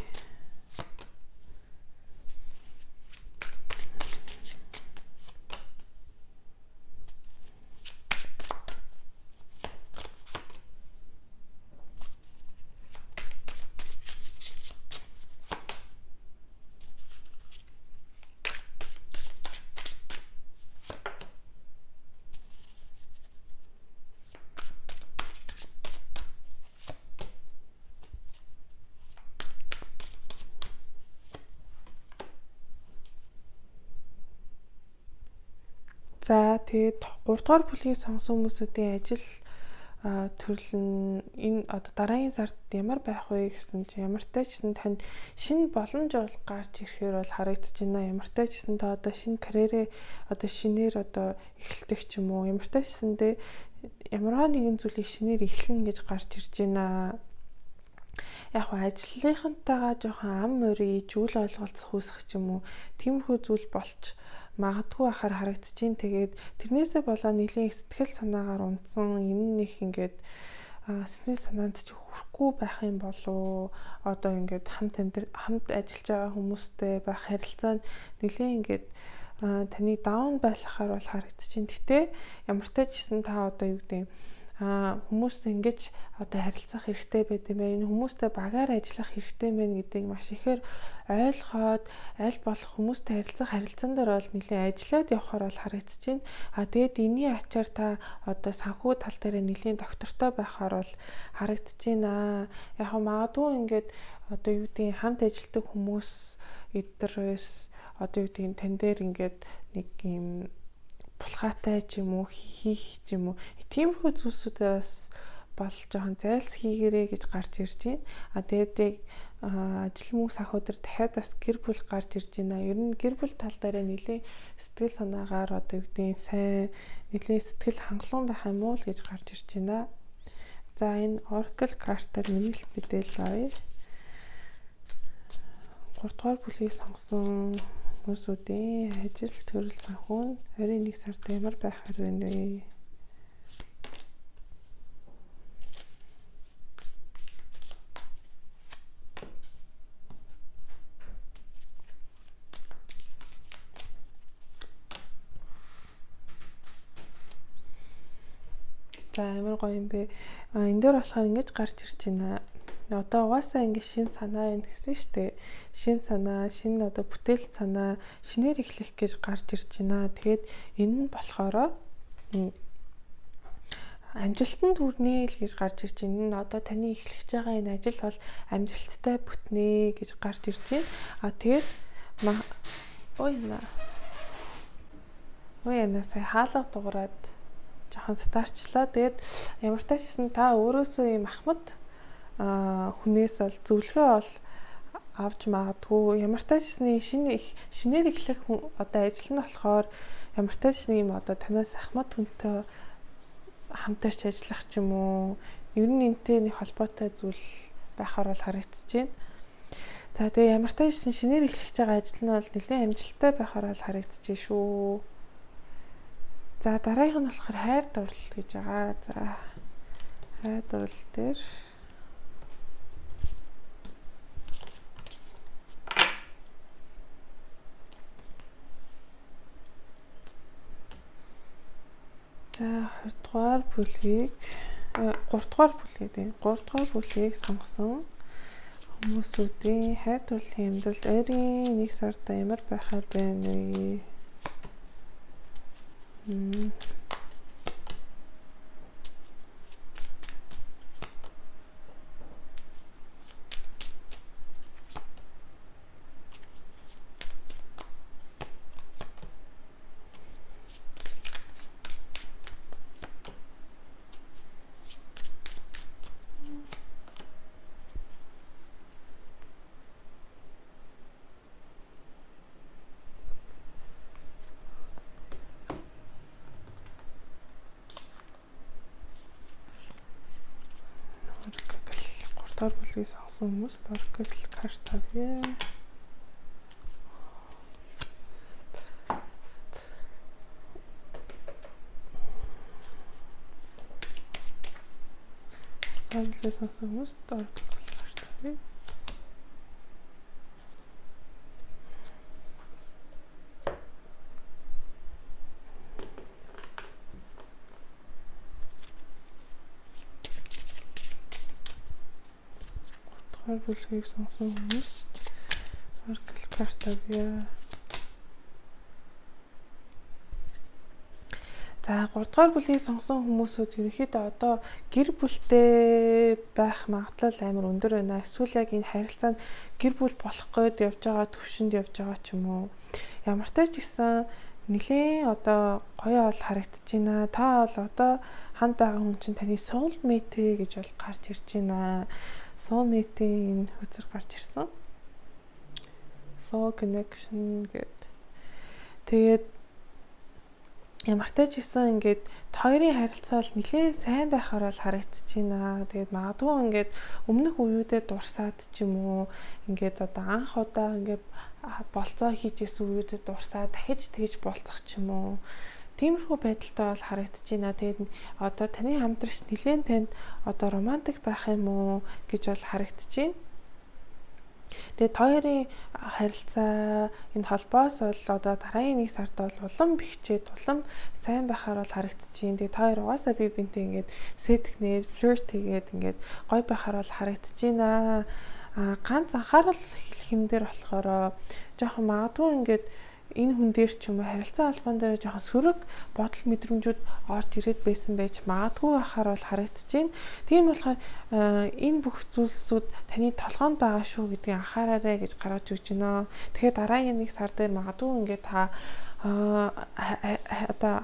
За тэгээд 3 дугаар бүлгийг сонгосон хүмүүсүүдийн ажил төрөл нь энэ одоо дараагийн сард ямар байх вэ гэсэн чинь ямартай ч гэсэн танд шинэ боломж бол гарч ирэхээр бол харагдаж байна. Ямартай ч гэсэн та одоо шинэ карьерээ одоо шинээр одоо эхэлдэг ч юм уу. Ямартай ч гэсэндээ ямарваа нэгэн зүйлийг шинээр эхлэнэ гэж гарч ирж байна. Яг нь ажлынхантайгаа жоохон ам морий зүйл ойлголцох үүсэх ч юм уу. Тиймэрхүү зүйл болж магадгүй байхаар харагдчихээн. Тэгээд тэрнээсээ болоо нэлийн сэтгэл санаагаар унтсан энэ нэг ингээд сэтгэл санаанд ч хүрэхгүй байх юм болов одоо ингээд хамт амьд хамт ажиллаж байгаа хүмүүстэй байх харилцаа нь нэлийн ингээд таны даун байлгахаар бол харагдчихээн. Гэтэ ямартай ч гэсэн та одоо юу гэдэг хүмүүс ингэж одоо харилцах хэрэгтэй байт юм байна. Энэ хүмүүстэй багаар ажиллах хэрэгтэй байна гэдгийг маш ихээр ойлгоод аль болох хүмүүстэй харилцах харилцаан дээр бол нэлээд ажиллаад явхаар бол харагдаж байна. А тэгээд энэний ачаар та одоо санхүү тал дээр нэлээд доктортой байхаар бол харагдаж байна. Яг магадгүй ингээд одоо юу гэдгийг хамт ажилладаг хүмүүс эднэрээс одоо юу гэдгийг тань дээр ингээд нэг юм булхаатай ч юм уу хийх ч юм уу тиймэрхүү зүйлсүүдээс бол жоохон зайлс хийгэрээ гэж гарч ирж байна. А тэгээд яг ажил мөнгө санхүү дээр дахиад бас гэр бүл гарч ирж байна. Ер нь гэр бүл тал дээр нэлийн сэтгэл санаагаар одоо юу гэдгийг сайн нэлийн сэтгэл хангалуун байх юм уу л гэж гарч ирж байна. За энэ Oracle картаар нэмэлт мэдээлэл авъя. 3 дугаар бүлгийг сонгосон хүмүүсүүдийн ажил төрөл санхүү нь 21 сард ямар байхаар байна вэ? За ямар гоё юм бэ? Энэ дээр болохоор ингэж гарч ирж байна. Одоо угаасаа ингэ шин санаа байна гэсэн шүү дээ. Шин санаа, шинэ одоо бүтээл санаа, шинээр эхлэх гэж гарч ирж байна. Тэгээд энэ нь болохоор амжилтанд хүрнэ л гэж гарч ирж байна. Энэ одоо таны эхлэж байгаа энэ ажил бол амжилттай бүтнэ гэж гарч ирж байна. А тэгээд ой на. Ой яна сая хаалга дуурайд жоохон сатаарчлаа. Тэгээд ямар ч таашсан та өөрөөсөө ийм ахмад хүнээс бол зөвлөгөө бол авч магадгүй. Ямар ч таашсны шинэ шинээр эхлэх одоо ажил нь болохоор ямар ч таашны юм одоо танаас ахмад хүнтэй хамтарч ажиллах ч юм уу. Ер нь энтэй нэг холбоотой зүйл байхаар бол харагдаж байна. За тэгээ ямар ч байсан шинээр эхлэж байгаа ажил нь бол нэлээд амжилттай байхаар бол харагдаж шүү. За дараагийнх нь болохоор хайр дурлал гэж байгаа. За хайр дурлал дээр за 2 дугаар бүлгийг 3 дугаар бүлгийг тийм 3 дугаар бүлгийг сонгосон хүмүүсүүдийн хайр дурлалын амьдрал ойрын 1 сард ямар байхаар байна вэ? Дугаар бүлгийг сонгосон хүмүүс Oracle карт авъя. Дугаар бүлгийг сонгосон хүмүүс Oracle карт авъя. Дугаар бүлгийг сонгосон хүмүүст Oracle карт авъя. За 3 дугаар бүлгийг сонгосон хүмүүсүүд ерөнхийдөө одоо гэр бүлтэй байх магадлал амар өндөр байна. Эсвэл яг энэ харилцаанд гэр бүл болох гээд явж байгаа төвшөнд явж байгаа ч юм уу. Ямар ч гэсэн нэлээн одоо гоё бол харагдаж байна. Та бол одоо ханд байгаа хүн чинь таны soulmate гэж бол гарч ирж байна. Soulmate-ийн энэ хөзөр гарч ирсэн. Soul connection гэд. Тэгээд ямар ч гэсэн ингээд хоёрын харилцаа бол нэлээд сайн байхаар бол харагдаж байна. Тэгээд магадгүй ингээд өмнөх үеүүдэд дурсаад ч юм уу ингээд одоо анх удаа ингээд болцоо хийж исэн үеүүдэд дурсаад дахиж тэгж болцох ч юм уу. Тиймэрхүү байдалтай бол харагдаж байна. Тэгээд одоо таны хамтрагч нэлээд танд одоо романтик байх юм уу гэж бол харагдаж байна. Тэгээд хоёрын харилцаа энэ холбоос бол одоо дараагийн 1 сард бол улам бэхжээд улам сайн байхаар бол харагдаж байна. Тэгээд хоёр угаасаа бие биентэй ингээд сэтгэнээд флирт хийгээд ингээд гоё байхаар бол харагдаж байна. А ганц анхаарал хэлэх юм дээр болохоор жоохон магадгүй ингээд энэ хүн дээр ч юм уу харилцаа холбоон дээр жоохон сөрөг бодол мэдрэмжүүд орж ирээд байсан байж магадгүй байхаар бол харагдаж байна. Тийм болохоор энэ бүх зүйлсүүд таны толгоонд байгаа шүү гэдгийг анхаараарай гэж гаргаж өгч байна. Тэгэхээр дараагийн 1 сар дээр магадгүй ингээд та одоо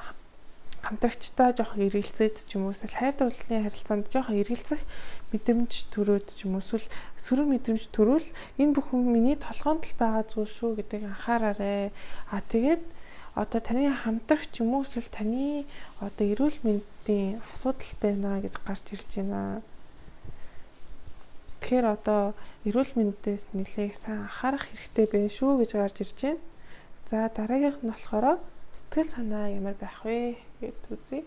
хамтрагчтай жоохон эргэлзээд ч юм уу эсвэл хайр дурлалын харилцаанд жоохон эргэлзэх мэдрэмж төрөөд ч юм уу эсвэл сөрөг мэдрэмж төрвөл энэ бүхэн миний толгоонд л байгаа зүйл шүү гэдгийг анхаараарай. А тэгээд одоо таны хамтрагч юм уу эсвэл таны одоо эрүүл мэндийн асуудал байна гэж гарч ирж байна. Тэгэхээр одоо эрүүл мэндээс нэлээх сайн анхаарах хэрэгтэй байна шүү гэж гарч ирж байна. За дараагийнх нь болохоор сэтгэл санаа ямар байх вэ гэд үзье.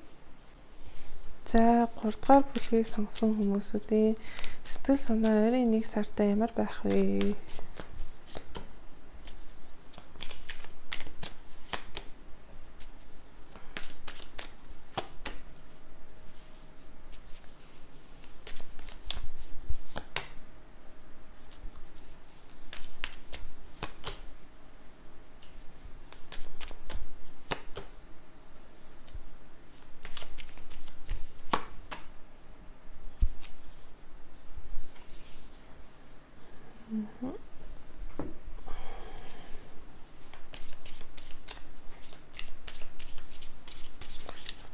За 3 дугаар бүлгийг сонгосон хүмүүсүүдийн сэтгэл санаа ойрын 1 сартаа ямар байх вэ?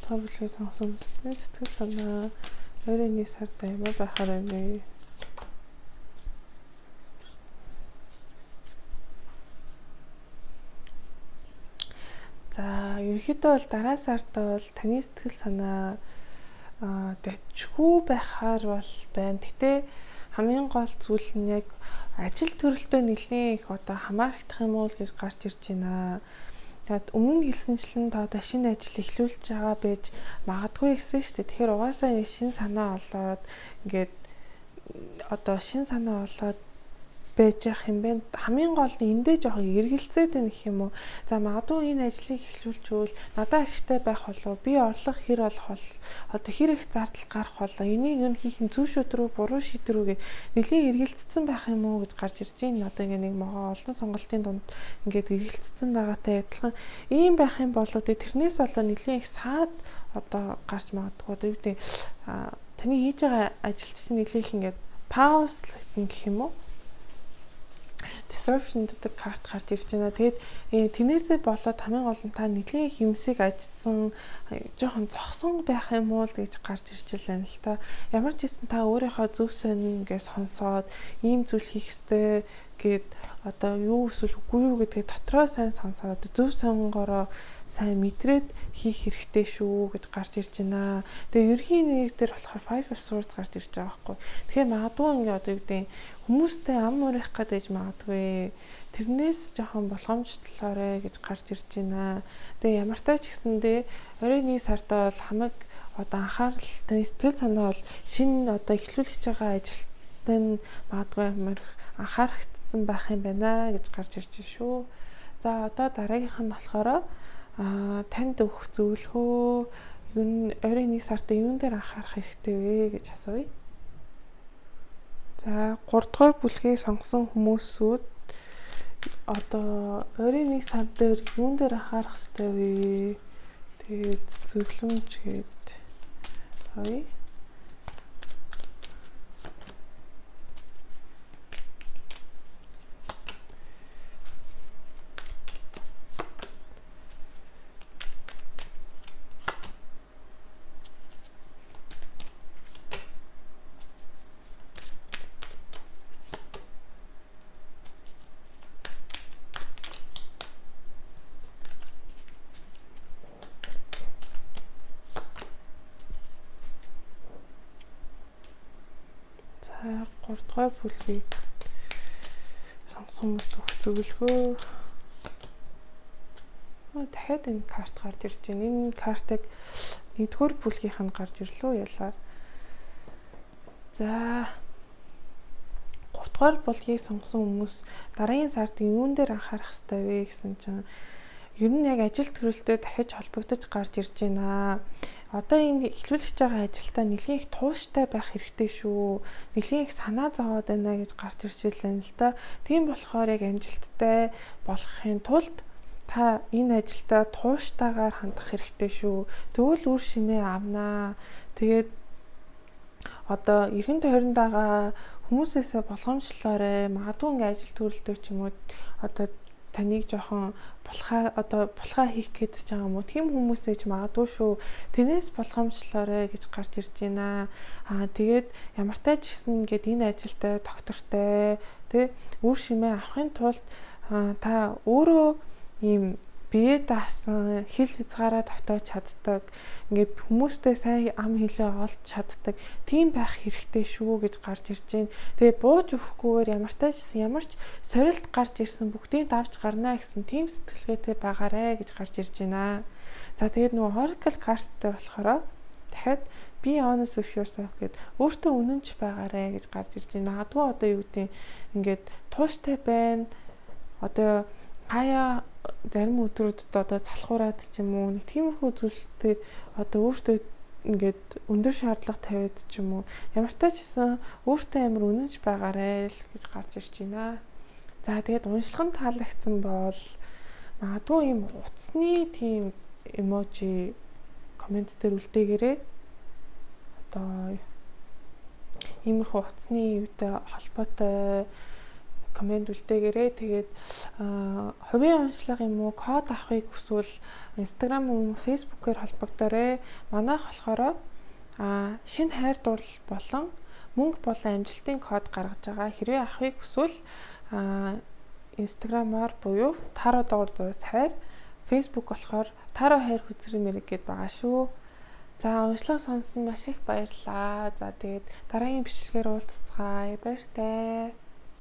Дугаар бүлгийг сонгосон хүмүүстэй сэтгэл санаа ойрын 1 сард ямар байхаар байна вэ? За ерөнхийдөө бол дараа сард бол таны сэтгэл санаа Дайчгүй байхаар бол байна. Гэтэ хамгийн гол зүйл нь яг ажил төрөлтөө нэлээд их одоо хамаарагдах юм уу гэж гарч ирж байна. Тэгээд өмнө нь хэлсэнчлэн та одоо шинэ ажил эхлүүлж байгаа байж магадгүй гэсэн шүү дээ. Тэгэхээр угаасаа шинэ санаа олоод ингээд одоо шинэ санаа олоод байж явах юм байна. Хамгийн гол нь эндээ жоохон эргэлзээд байна гэх юм уу. За магадгүй энэ ажлыг эхлүүлчихвэл надад ашигтай байх болов, би орлого хэр олох бол, одоо хэр их зардал гарах болов, энийг юу хийх нь зөв шийдвэр үү, буруу шийдвэр үү гэх нэлийн эргэлзсэн байх юм уу гэж гарч ирж байна. Одоо ингээ нэг могоо олон сонголтын дунд ингээд эргэлзсэн байгаатай адилхан ийм байх юм бол тэрнээс болоо нэлийн их саад одоо гарч магадгүй. Одоо юу гэдэг таны хийж байгаа ажил чинь нэлийн их ингээд паузлагдана гэх юм уу? Disruption гэдэг карт гарч ирж байна. Тэгээд тэрнээсээ болоод хамгийн гол нь та нэлийн их юмсыг ажидсан, жоохон зогсон байх юм уу л гэж гарч ирж байна л та. Ямар ч гэсэн та өөрийнхөө зөв сонин ингээ сонсоод ийм зүйл хийх ёстой гэд одоо юу эсвэл үгүй юу гэдгийг дотроо сайн сонсоод зөв сонгороо сайн мэдрээд хийх хэрэгтэй шүү гэж гарч ирж байна. Тэгээ ерөнхийн нэг дээр болохоор Five of Swords гарч ирж байгаа байхгүй. Тэгэхээр магадгүй ингээ одоо юу гэдэг хүмүүстэй ам уурах гэдэг магадгүй. Тэрнээс жоохон болгоомжтлоорой гэж гарч ирж байна. Тэгээ ямар ч ч гэсэндээ оройн нэг сартаа бол хамаг одоо анхаарал таны сэтгэл санаа бол шинэ одоо эхлүүлж байгаа ажилтай нь магадгүй амар их анхаарагдсан байх юм байна гэж гарч ирж шүү. За одоо дараагийнх нь болохоор танд өгөх зөвлөгөө юу н ойрын нэг сартаа юун дээр анхаарах хэрэгтэй вэ гэж асууя. За 3 дугаар бүлгийг сонгосон хүмүүсүүд одоо ойрын нэг сар дээр юун дээр анхаарах хэрэгтэй вэ? Тэгээд зөвлөмж гээд авъя. За 3 дугаар бүлгийг сонгосон хүмүүст өгөх зөвлөгөө. Дахиад энэ карт гарч ирж байна. Энэ картыг 1-р бүлгийнх нь гарч ирлээ ялаа. За 3 дугаар бүлгийг сонгосон хүмүүс дараагийн сард юун дээр анхаарах хэрэгтэй вэ гэсэн чинь ер нь яг ажил төрөлтөй дахиж холбогдож гарч ирж байна. Одоо энэ эхлүүлж байгаа ажилдаа нэлийн их тууштай байх хэрэгтэй шүү. Нэлийн их санаа зовоод байна гэж гарч ирж байна л да. Тийм болохоор яг амжилттай болохын тулд та энэ ажилдаа туушттайгаар хандах хэрэгтэй шүү. Тэгвэл үр шимээ авнаа. Тэгээд одоо эргэн тойронд байгаа хүмүүсээсээ болгоомжлоорой. Магадгүй ингээ ажил төрөлтөө ч юм уу одоо таныг жоохон булхаа хийх гээд ч байгаа юм уу? Тийм хүмүүсээ ч магадгүй шүү. Тэрнээс болгоомжлоорой гэж гарч ирж байна. Тэгээд ямартай ч гэсэн ингээд энэ ажилдаа доктортой тий үр шимээ авахын тулд та өөрөө ийм бие даасан, хил хязгаараа тогтоож чаддаг, ингээд хүмүүстэй сайн ам хилээ олж чаддаг тийм байх хэрэгтэй шүү гэж гарч ирж байна. Тэгээ бууж өгөхгүйгээр ямартай ч гэсэн ямар ч сорилт гарч ирсэн бүгдийг давж гарна гэсэн тийм сэтгэлгээтэй байгаарэ гэж гарч ирж байна. За тэгээд нөгөө Oracle card-тай болохоор дахиад be honest with yourself гэд өөртөө үнэнч байгаарэ гэж гарч ирж байна. Магадгүй одоо юу гэдэг ингээд тууштай байна. Одоо хаяа зарим өдрүүдэд одоо залхуураад ч юм уу нэг тиймэрхүү зүйлсээр одоо өөртөө ингээд өндөр шаардлага тавиад ч юм уу ямартай ч гэсэн өөртөө амар үнэнч байгаарэ л гэж гарч ирж байна. За тэгээд уншлах нь таалагдсан бол магадгүй ийм утасны тийм эможи комент дээр үлдээгээрэй. Одоо иймэрхүү утасны юутай холбоотой комент үлдээгээрэй. Тэгээд хувийн уншлага юм уу код авахыг хүсвэл Instagram юм уу Facebook-ээр холбогдоорой. Манайх болохоор шинэ хайр дурлал болон мөнгө болон амжилтын код гаргаж байгаа. Хэрвээ авахыг хүсвэл Instagram-аар буюу Таро доор зураас хайр, Facebook болохоор Таро хайр хүзрэн мэрэг гэд байгаа шүү. За, уншлага сонссон маш их баярлалаа. За, тэгээд дараагийн бичлэгээр уулзацгаая. Баяртай.